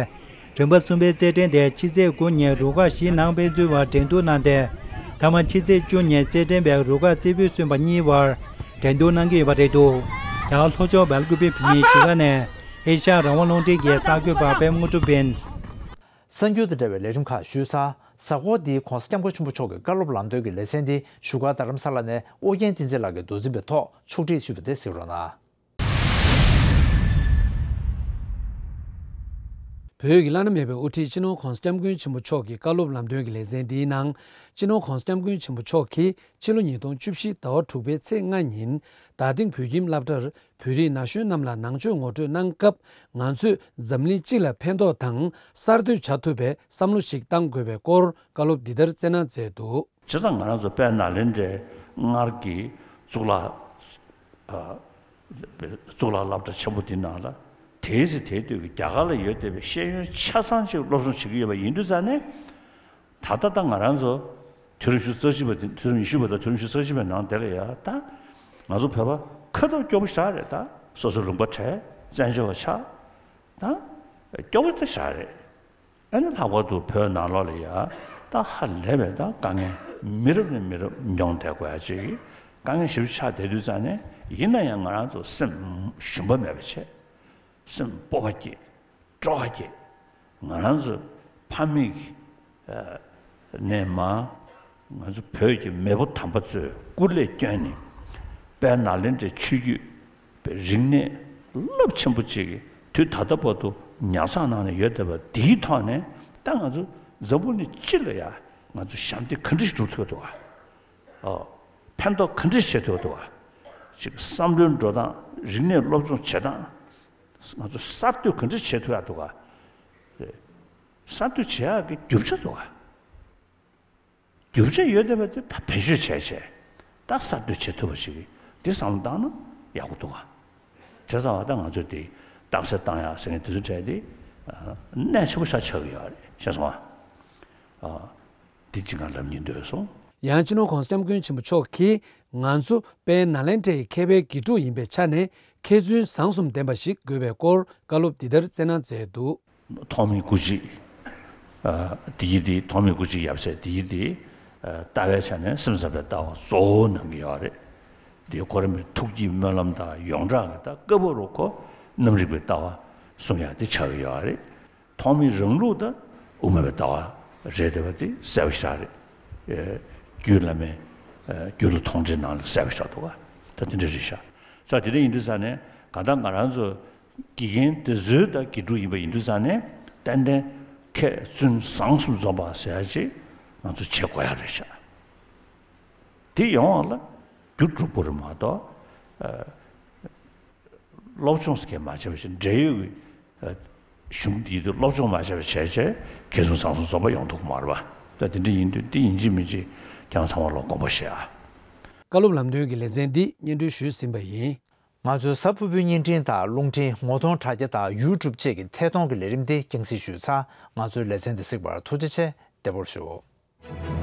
རིམ་པ་གསུམ་པའི་རྩེད་འགྲན་དེ་ཕྱི་ཚེས་དགུ་ཉིན་རུ་ཁག་བཞི་ནང་ཕན་ཚུན་བར་འགྲན་བསྡུར་གནང་སྟེ། མཐའ་མ་ཕྱི་ཚེས་བཅུ་ཉིན་རྩེད་འགྲན་པའི་རུ་ཁག་རྩེ་ཕུད་སོན་པ་གཉིས་བར་འགྲན་བསྡུར་གནང་གི་ཡོད་པ་རེད་འདུག་རྒྱ་གར་ལྷོ་ཕྱོགས་སྦེལ་ཀུ་པེ་བོད་མིའི་གཞིས་ཀ་ནས་ཨེ་ཤ་ཡ་རང་དབང་རླུང་འཕྲིན་གྱི་གསར་འགོད་པ་པད་མ་དངོས་གྲུབ་ཡིན། གསར་འགྱུར་དང་འབྲེལ་བའི་ལས་རིམ་ཁག་ཞུས་ཚར། གཟའ་འཁོར་འདིའི་༸གོང་ས་༸སྐྱབས་མགོན་ཆེན་པོ་མཆོག་གི་བཀའ་སློབ་ལམ་སྟོན་གྱི་ལེ་ཚན་འདི་བཞུགས་སྒར་རྡ་རམ་ས་ལ་ནས་ཨོ་རྒྱན་བསྟན་འཛིན་ལགས་ཀྱིས་མདོ་འཛིན་པའི་ཐོག་ཕྱོགས་སྒྲིག་ཞུས་པ་དེ་གཟིགས་རོགས་གནང་། བོད་ཀྱི་བླ་ན་མེད་པའི་དབུ་ཁྲིད་སྤྱི་ནོར་༸གོང་ས་༸སྐྱབས་མགོན་ཆེན་པོ་མཆོག་གི་བཀའ་སློབ་ལམ་སྟོན་གྱི་ལེ་ཚན་འདིའི་ནང་། སྤྱི་ནོར་༸གོང་ས་༸སྐྱབས་མགོན་ཆེན་པོ་མཆོག་གིས་ཕྱི་ལོ་ཉིས་སྟོང་བཅུ་བཞི་ཟླ་བ་དྲུག་པའི་ཚེས་ལྔ་ཉིན་རྡ་སྟེང་བོད་ཁྱིམ་སློབ་གྲྭར་བོད་རིགས་ན་གཞོན་རྣམས་ལ་ནང་ཆོས་ངོ་སྤྲོད་གནང་སྐབས། ང་ཚོས་འཛམ་གླིང་སྤྱི་ལ་ཕན་ཐོགས་དང་གསར་གཏོད་བྱ་ཐུབ་པའི་བསམ་བློ་ཞིག་གཏང་དགོས་པའི་སྐོར་བཀའ་སློབ་འདི་ལྟར་སྩལ་གནང་མཛད་འདུག་བྱས་ཙང་ང་རང་ཚོ་དཔལ་ནཱ་ལེནྡྲའི་སྔར་གྱི་གཙུག་ལག་ཨ། གཙུག་ལག་སློབ་གྲྭ་ཆེན་པོ་འདི་ནང་ལ་དེའི་ཚེ་དེའི་དུས་ཀྱི་རྒྱ་གར་ལ་ཡོད་བསྡད་པའི་ཤེས་ཡོན་ཆ་ཚང་ཅིག་སློབ་སྦྱོང་བྱེད་ཀྱི་ཡོད་པ་ཡིན་དུས་ཙང་ནས། ད་ལྟ་ད་ང་རང་ཚོ་དུས་རབས་ཉི་ཤུ་རྩ་གཅིག་པ་དེ། དུས་རབས་ཉི་ཤུ་པ་དང་དུས་རབས་ཉི་ཤུ་རྩ་གཅིག་པའི་ནང་དེ་ལ་ཡ་ད་ང་ཚོ་བོད་པ་ཁ་ཐུག་སྐྱོ་པོ་ཞེ་དྲག་རེད། ད་སོ་སོ་ལུང་པ་བྲལ། བཙན་བྱོལ་བ་ཆགས། ད་སྐྱོ་པོ་ད་ཞེ་དྲག་རེད། ཨ་ནི་ལྷག་པར་དུ་བོད་ནང་ལོགས་ལ་ཡ་ད་ཧ་ལས་པའི་ད་དཀའ་ངལ་མི་རབས་ནས་མི་རབས་མྱོང་བསྡད་དགོས་ཡ་ཅིག་དཀའ་ངལ་ཞེ་པོ་ཆགས་བསྡད་དུས་ཙང་ནས། ཡིན་ན་ཡང་ང་རང་ཚོ་སེམས་ཞུམ་པ་མེད་པ་བྱས། སེམས་སྤོབས་པ་སྐྱེད། སྤྲོ་བ་སྐྱེད། ང་རང་ཚོ་ཕ་མེས་ཀྱི་ནས་མར་ང་ཚོ་བོད་ཀྱི་མེས་པོ་དམ་པ་ཚོས་སྐུ་ལས་བསྐྱོན་ནས་དཔལ་ནཱ་ལེནྡྲའི་ཆོས་བརྒྱུད་པའི་རིག་གནས་རླབས་ཆེན་པོ་ཅིག་དུས་ད་ལྟ་བར་དུ་ཉར་ཚགས་གནང་ནས་ཡོད་བསྡད་པ་འདིའི་ཐོག་ནས། ད་ང་ཚོ་འཛམ་བུ་གླིང་སྤྱི་ལ་ཡ་ང་ཚོ་ཞབས་འདེགས་ག་འདྲ་ཞིག་སྒྲུབ་ཐུབ་འདུག་ག་ཨོ། ཕན་ཐོགས་ག་འདྲ་བྱེད་ཐུབ་འདུག་ག་ཅིག་བསམ་བློའི་འགྲོ་སྟངས། རིག་གནས་སློབ་སྦྱོང་བྱེད་སྟངས། ང་ཚོ་གསར་གཏོད་ག་འདྲ་བྱེད་ཐུབ་ཡག་འདུག་ག་རེད། གསར་གཏོད་བྱེད་ཡག་གི་རྒྱུ་ཆ་འདུག་ག་རྒྱུ་ཆ་ཡོད་བསྡད་པ་དེ་ད་བེད་སྤྱོད་བྱས་བྱས། ད་གསར་གཏོད་བྱེད་ཐུབ་པ་ཞིག་འདི་བསམ་བློ་བཏང་ན་ཡག་པོ་འདུག་ག་བྱས་ཙང་བ་ད་ང་ཚོས་དེ་རྟགས་གསལ་བཏང་ཡག་ཟེར་མཁན་དེ་ཚོ་གྲས་དེ་གནད་ཆེ་པོ་ཞེ་དྲག་ཆགས་ཀྱི་ཡོད་རེད། ཤེས་སོང་ཨ། འདི་གཅིག་གང་ལབ་སྙིང་འདོད་སོང་། ཡང་སྤྱི་ནོར་༸གོང་ས་༸སྐྱབས་མགོན་ཆེན་པོ་མཆོག་གིས་ང་ཚོ་དཔལ་ནཱ་ལེནྡྲའི་མཁས་པའི་དགེ་ཕྲུག་ཡིན་པའི་ཆ་ནས་མཁས་བཙུན་བཟང་གསུམ་ལྡན་པ་ཞིག་དགོས་པའི་སྐོར་བཀའ་སློབ་འདི་ལྟར་སྩལ་གནང་མཛད་འདུག་ཐོགས་མེད་སྐུ་མཆེད། ཨ། འདི་ཡི་འདི། ཐོགས་མེད་སྐུ་མཆེད་ཡབ་སྲས་འདི་ཡི་འདི། ཨ། ལྟ་བའི་ཆ་ནས་སེམས་ཙམ་པའི་ལྟ་བ་གཙོ་བོ་གནང་གི་ཡོད་རེད། འདི་གོ་རིམ་པའི་ཐུགས་བསྐྱེད་སྨོན་ལམ་དང་ཡོངས་གྲགས་ཀྱི་ད་སྐབས་བབ་རུ་ཁོ་རྣམ་རིག་པའི་ལྟ་བ་གསུང་ཡག་འདི་ཆགས་ཀྱི་ཡོད་རེད། ཐོགས་མེད་རང་ལུགས་དང་དབུ་མ་པའི་ལྟ་བ་རེད་བསྡད་པ་དེ་གསལ་པོ་ཞིག་རེད། ཨེ། རྒྱུད་བླ་མའི། ཨེ། རྒྱུད་ལ་མཐོང་གྲོལ་ནང་ལ་གསལ་པོ་ཞིག་འདུག་ག་ད་དེ་འདྲ་རེད་ཤག་ས་དེ་འདྲ་ཡིན་དུས་ཙང་ནས་གང་ལྟར་ང་རང་ཚོ་དགེ་རྒན་དེ་ཚོའི་ད་དགེ་ཕྲུག་ཡིན་པ་ཡིན་དུས་ཙང་ནས་ཏན་ཏན་མཁས་བཙུན་བཟང་གསུམ་འཛོམས་པ་ཟེར་ཡག་ཅིག་ང་ཚོ་བྱེད་དགོས་ཡག་རེད་ཤག་དེ་ཡོང་བ་ལ་རྒྱུ་དྲུག་པོ་རེད་མ་གཏོགས། ཨ། སློབ་སྦྱོང་ཟེར་མཁན་མ་བྱས་པ་བྱས། འབྲེལ་ཡོད་ཀྱི། ཨ། གཞུང་འདིའི་དུ་སློབ་སྦྱོང་མ་བྱས་པ་བྱས་བྱས་མཁས་བཙུན་བཟང་གསུམ་འཛོམས་པ་ཡོང་ཐུབ་ཀྱི་མ་རེད་པ། ད་དེ་འདྲ་ཡིན་དུས་འདི་ཡིན་གཅིག་མིན་གཅིག་ཁྱེད་རང་ཚང་མ་ལ་དགོངས་པ་བཞེས་ཨ། བཀའ་སློབ་ལམ་སྟོན་གྱི་ལེ་ཚན་འདི་སྙན་སྒྲོན་ཞུས་ཟིན་པ་ཡིན། ང་ཚོའི་གཟའ་ཕུར་བུའི་བརྙན་འཕྲིན་དང་རླུང་འཕྲིན་ངོ་གདོང་དྲ་རྒྱ་དང་ཡུ་ཊུབ་བཅས་ཀྱི་ཐད་གཏོང་གི་ལས་རིམ་འདི་རྒྱང་སྲིང་ཞུས་ཚར། ང་ཚོའི་ལེ་ཚན་འདི་གཟིགས་པར་ཐུགས་རྗེ་ཆེ། བདེ་པོར་བཞུགས།